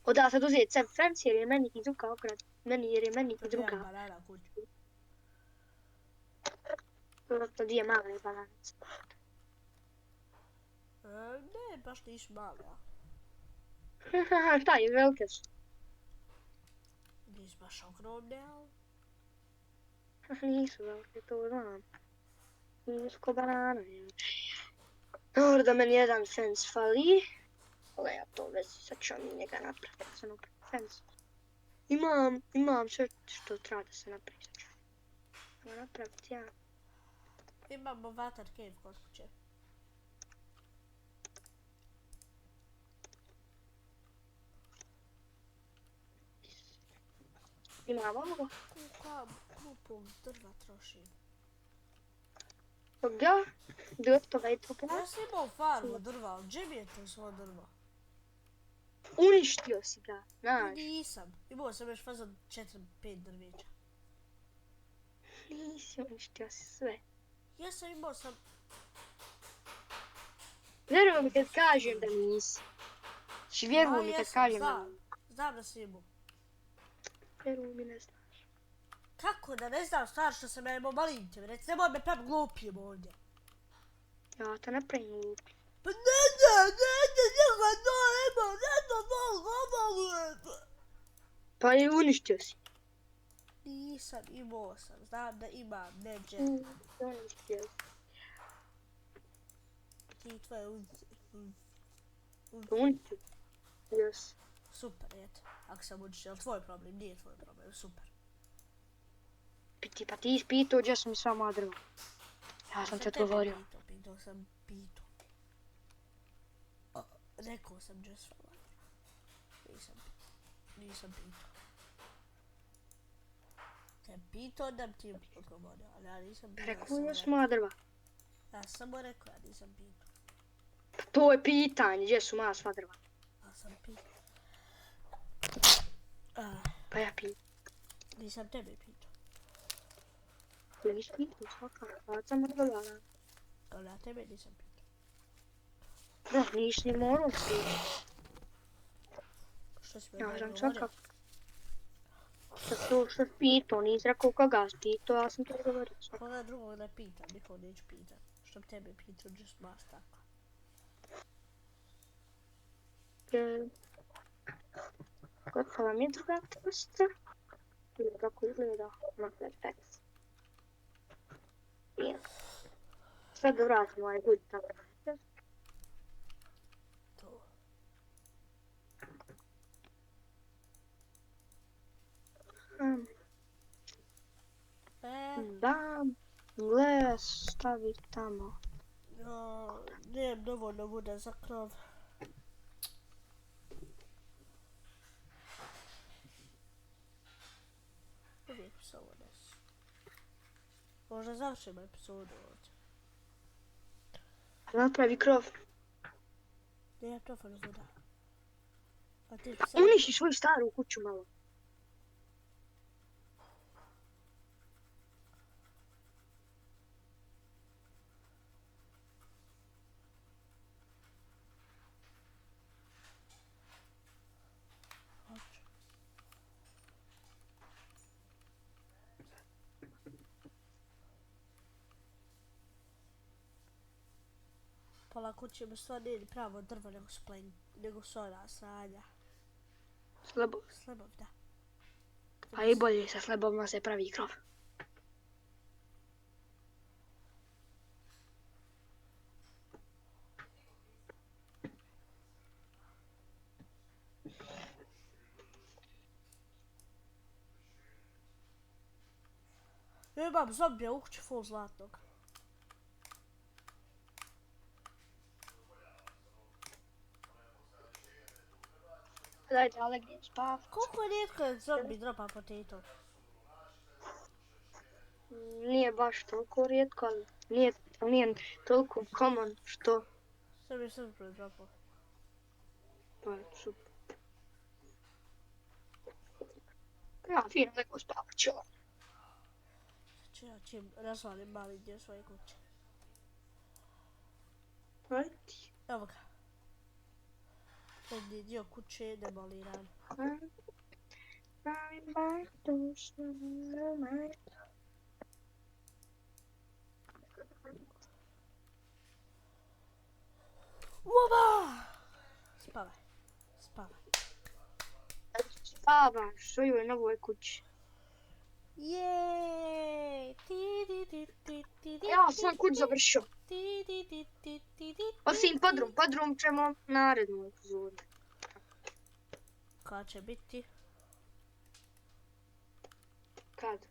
Oda sad uzeti sam Franci jer je meni izvukao grad. Jer je meni To je izvukao. banana kuću. To 2 male bananice. Ne, baš nisu male, ja. Šta je, velike su. Nisu baš ogromne, ali... Nisu velike, to znam. Nisu ko banana. Dobro da meni jedan fence fali. Ali ja to već sad ću mi njega napraviti. Sad napraviti fence. Imam sve što treba da se napravi. Sad ću napraviti ja. Imamo water cave kod kuće. Imam ovo. Kupu drva trošim. Toga. Gotovo je to Ja sam imao farmu drva, ali gdje mi je to svo drvo? Uništio si ga. Znaš. Nisam. Imao sam još fazon 4-5 drveća. Nisi uništio si sve. Ja sam imao sam... Vjerujem mi kad kažem da nisi. Vjerujem mi kad kažem da nisi. Znam da si imao. Vjerujem mi ne znam. Kako da ne znam stvar što sam ja imao malim te, reci, nemoj me pravi glupijem ovdje. Ja to ne pravim glupi. Pa ne, njega to imao, Pa i uništio si. Nisam, imao sam, znam da imam, neđe. Uništio si. Ti tvoje Uništio. Yes. Super, eto. Ako sam uništio, ali tvoj problem, nije tvoj problem, super. Pa ti ispitao gdje su mi sva moja drva. Ja sam te odgovorio. Pitao sam pitu. Rekao sam gdje su moja drva. Nisam pitao. Kad pitao da ti odgovorio, ali ja nisam pitao. Rekao gdje su moja drva. Ja sam samo rekao, ja nisam pitao. To je pitanje, gdje su moja sva drva. Ja sam pitao. Pa ja pitam. Nisam tebe pitao. Nisi pitao svaka. Ja sam odgovorila. Ali ja tebe nisam pitao. Da, nisi ni morao pitati. Što si me Ja meni sam govorio? svaka. Što si pitao, nisi rekao koga si pitao, ja sam te odgovorio. Koga drugog ne pitam, nikog neću pitat. Što bi tebe pitao, gdje su moja stakla. Gotova mi je druga tosta. Ili kako izgleda na perfekt. Sve da vratim ovaj budi tako. To. Bam, gle, stavi tamo. Nijem dovoljno vode za krov. Uvijek se ovo desi. Možda završimo epizodu ovdje. Napravi krov. Nije to voda. A ti Uniši svoju staru kuću malo. Pola kuće mi stvarno nije ni pravo drvo nego su ona sranja. Slabo. Slebovi, da. Pa i bolje sa slabovima se pravi krov. Ja imam zombija u kući full zlatnog. Dajte, ale gdje spavat? Koliko je rijetko je zombi dropa potato? Nije baš toliko rijetko, ali nije toliko common što... Sve mi je super dropao. Pa je super. Ja, fino, neko spavat će on. Znači ja čim razvalim mali dio svoje kuće. Ajde. Evo ga. Jedni dio kuće je demoliran. Uova! Spavaj. Spavaj. Spavaš, što je na ovoj kući. Jej! Ja sam kuć završio. Osim podrum ćemo narednu epizodu. Kad će biti? Kad?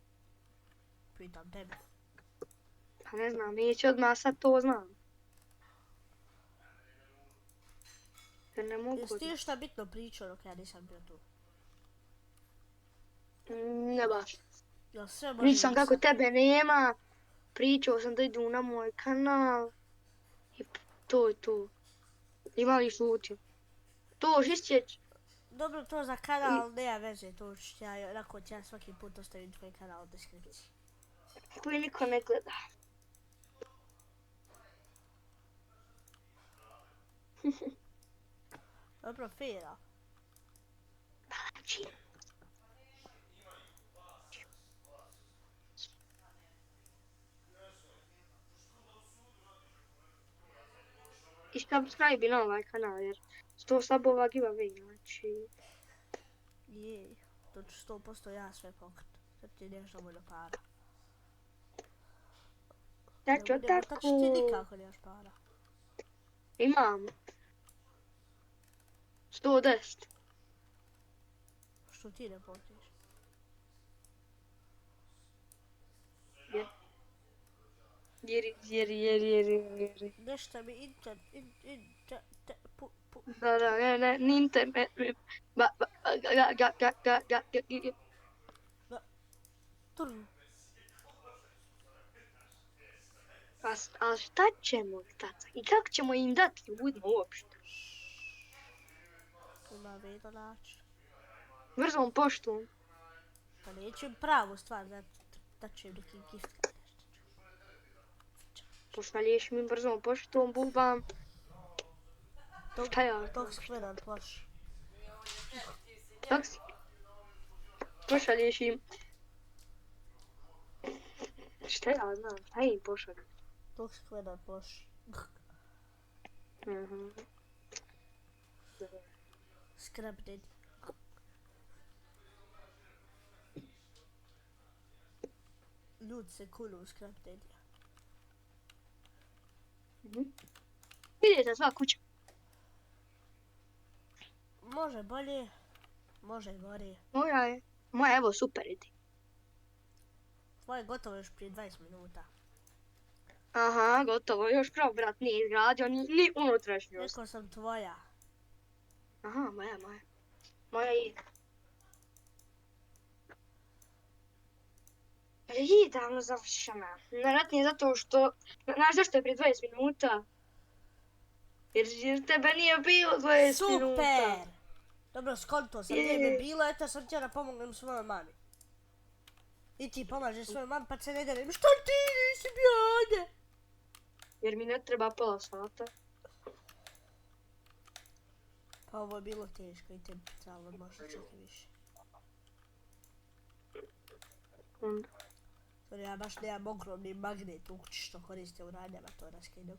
Pitam tebe. Pa ne znam, neće odmah sad to znam. Jer ne mogu... Jesi ti šta bitno pričao dok ja nisam bio tu? Ne baš. Jel sve može Pričam kako sad? tebe nema. Pričao sam da idu na moj kanal. I to je to. Imali šutio. To žistjeć. Dobro, to za kanal nema veze, to ću ja, onako ću ja svaki put ostavim tvoj kanal u deskripciji. Koji niko ne gleda. Dobro, fira. Znači. I subscribe na ovaj kanal jer 100 sabova giveaway, znači... Jej, to ću 100% ja sve pokrit. Sad ti nemaš dovoljno para. Taču, Tako tako. ti nikako nemaš para. Imam. 110. Što ti ne pokriješ? Jeri. Nešto mi Da, ne, ni internet. Turno. A šta ćemo, tata? I kako ćemo im dati ljudima uopšte? Ima vedo način. Brzom poštom. Pa neću im pravu stvar da ću im neki gift. Pošalješ mi brzom poštom, bubam. Šta ja? Tog si gledan ploš. Taksi. Pošalješ im. Šta ja znam, šta im pošalju? Tog si gledan ploš. Scrap dead. Ljudi se kunu u scrap dead. Vidite sva kuća. Može bolje, može gorije. Moja je. Moja evo super ide. Tvoje je gotovo još prije 20 minuta. Aha, gotovo. Još prav brat nije izgradio ni unutrašnjost. Rekao sam tvoja. Aha, moja. Moja je. I davno završena. Najvjerojatnije zato što... Znaš zašto je prije 20 minuta? Jer tebe nije bilo 20 minuta. Super! Dobro, skonto sam, nije me bilo, eto sam htjela da pomognem svojoj mami. I ti pomažeš svojoj mami pa se ne delim. Što ti nisi bio ovdje? Jer mi ne treba pola sata. Pa ovo je bilo teško i tebi trebalo možda čak i više. Onda. Jer ja baš nemam ogromni magnet u kući što koriste u radnjama, to raskidam.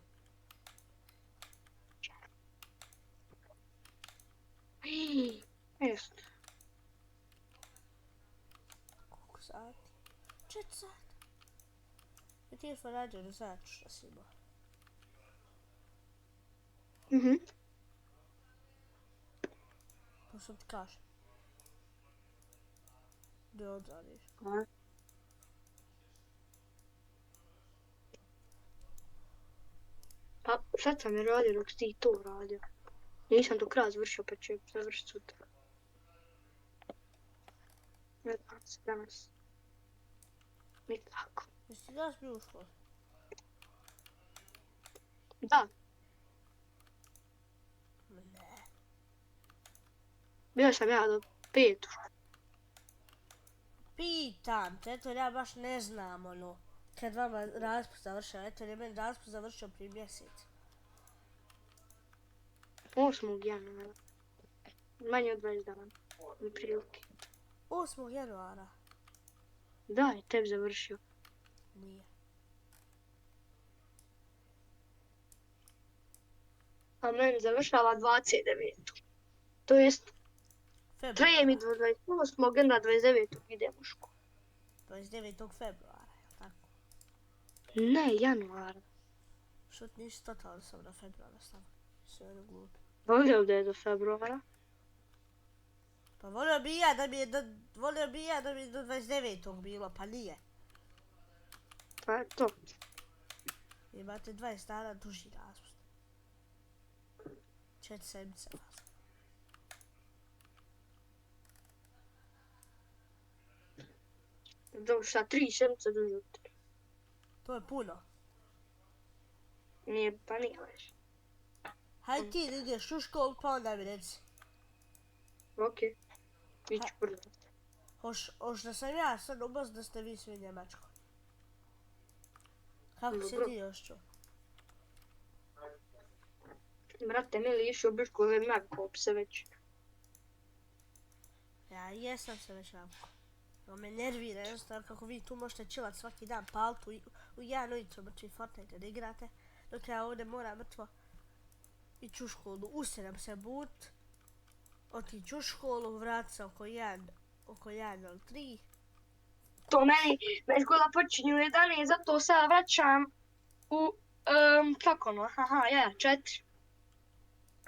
Jest. Koliko sati? 4 sata. I ti smo rađe da znaš što si imao. Mhm. To sam ti kažem. Gdje odradiš? Pa sad sam je radio dok si ti to radio. Nisam do kraja završio pa ću završiti sutra. Ne znam se danas. Nikako. Jesi ti danas bio u školi? Da, Ne. bio sam ja do 5. Pitam te, eto ja baš ne znam ono. Kad vama raspust završava, eto je meni raspust završio prije mjesec. 8. januara. Manje od 20 dana. Mi prilike. 8. januara. Da, je tebi završio. Nije. A meni završava 29. To jest, traje mi do 28. onda 29. idem u školu. 29. februara, jel tako? Ne, januara. Što ti nisi totalno sam na februara stavio? Sve ono glupi. Volio da je do februara. Pa volio bi ja da mi je do 29. bilo, pa nije. Pa je to. Imate 20 dana duži raspust. 4 sedmice vas. Do šta 3 sedmice duže od 3. To je puno. Nije, pa nije već. Hajde ti da ideš u školu pa onda mi reci. Okej. Iću prvo. Hoš da sam ja sad ubaz da ste vi svi Njemačko. Kako si Dobro. ti još čuo? Brate, mili išao u školu navukao se već. Ja jesam se već navikao. No me nervira jednostavno kako vi tu možete chillat svaki dan, palit u 1 ujutro mrtvi Fortnite da igrate. Dok ja ovdje moram mrtvo ići u školu, usedam se but, otići u školu, vratit se oko 1 ili 3. To meni škola počinje u 11, zato sad vraćam u, kako ono, haha, ja, 4.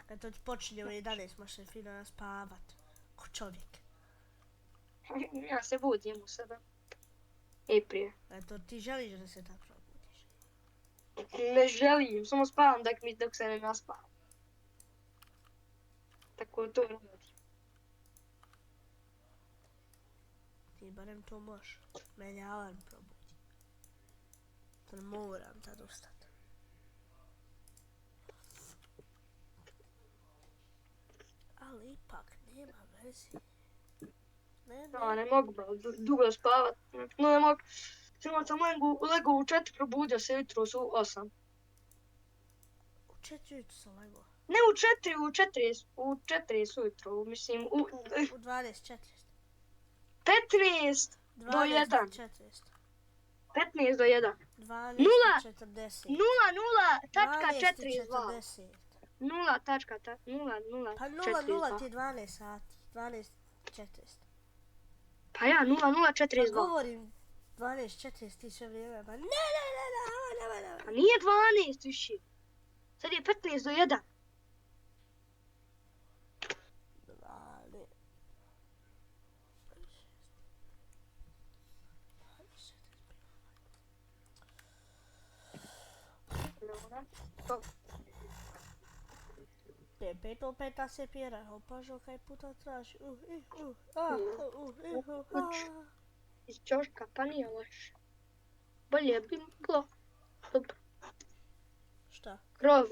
Eto ti počinje u 11, možeš se fino naspavat, ko čovjek. Ja se budim u 7. I prije. Eto ti želiš da se tako probudiš. Ne želim, samo spavam dok se ne naspavam. Tako to radim. Ti barem to možeš. Mene alarm probudi. To moram tad ustat. Ali ipak nema veze. Ne. Ne mogu dugo spavat. No ne mogu. Samo sam legao u 4, probudio se jutro su 8. U 4 ujutro sam legao. Ne u 4 ujutro, mislim u U 12:40. 15 do 1. 12:40. 15 do 1. 12:40. 0,0,42. 0,0,0,42. Pa 00 ti je 12 sati. 12:40. Pa ja, Pa 0,0,42. govorim 12:40 ti sve vrijeme. Pa ne. Pa nije 12 više. Sad je 15 do 1. 12. Pet opet se pjera, opažao kaj puta traži. Iz ćoška, pa nije loše. Bolje bi bilo. Dobro. Šta? Krov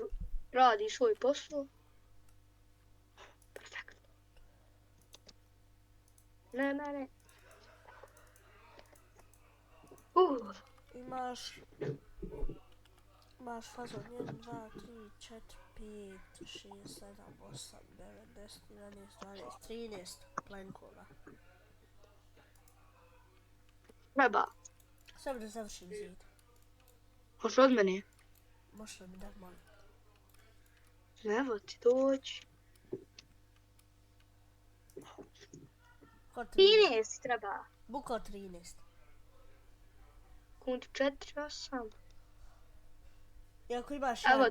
radi svoj posao. Perfektno. Ne. Imaš fazon 1, 2, 3, 4, 5, 6, 7, 8, 9, 10, 11, 12, 13 plenkova. Treba. Samo da završim zid. Hoš od mene? Možeš li mi dat molim? Evo ti dođi. Ko 13? 13 treba. Bukao 13. Kund 4, 8. Iako imaš Evo.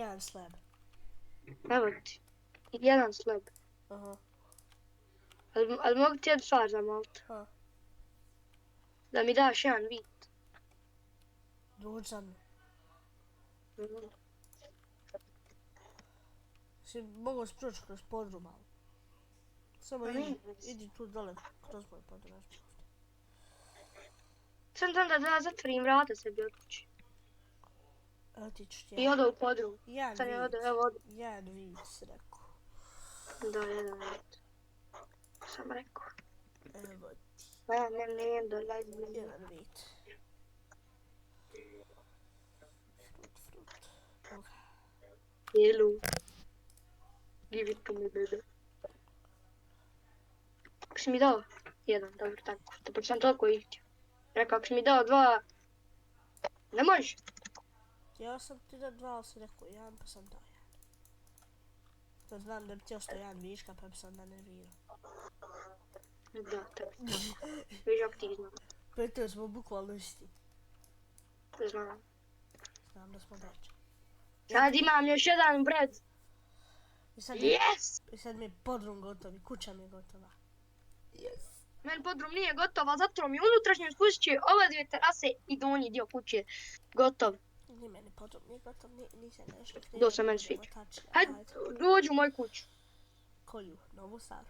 jedan slab. Evo ti. Jedan slab. Aha. Ali mogu ti jednu stvar zamolit? Ha. Da mi daš jedan vid. Dođi za mnom. Si mogu sproći kroz podrum malo. Samo idi tu dole kroz moj podrum. Sam tam da zatvorim vrata sebi od kući. Evo ti ću ti I odo u podrum. jedan Sad je vid. odo, evo odo. Jedan vid si rekao. Da, jedan vid. Sam rekao. Evo ti. Ne, dolazim. Jedan vid. Frut. Ok. Hello. Give it to me, baby. Ako si mi dao jedan, dobro, tako. To sam toliko ih htio. Rekao, ako si mi dao dva, ne možeš. Ja sam ti da dva, ali si rekao jedan, pa sam dao jedan. To znam da bi ti ostao jedan viška, pa bi sam da nervirao. Da, tako. Viš ako ti znam. Pretio smo bukvalno isti. Znam. Znam da smo braća. Sad imam još jedan bread. Yes! I sad mi je podrum gotov i kuća mi je gotova. Yes. Meni podrum nije gotova, zato mi unutrašnje spustit će ove dvije terase i donji dio kuće gotov. Ni meni podrum nije gotov, nisam nešto krivo. Do se meni sviđa. Hajde, dođi u moju kuću. Koju? Novu staru?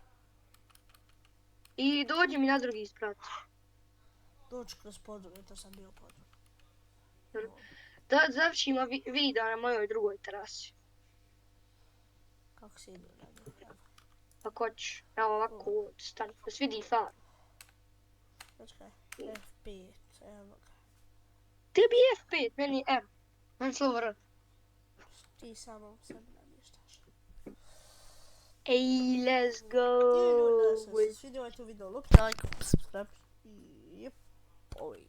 I dođi mi na drugi sprat. Dođi kroz podrum, to sam bio podrum. Da završimo video na mojoj drugoj terasi. Kako si idu na nju? Ako hoćeš, evo ovako, stani, da se vidi far. Počkaj, F5, evo ga. Tebi F5, meni M. Meni slovo R. Ti samo sebi namještaš. Ej, let's go! Da se svidio ovaj tu video, like, subscribe i poj.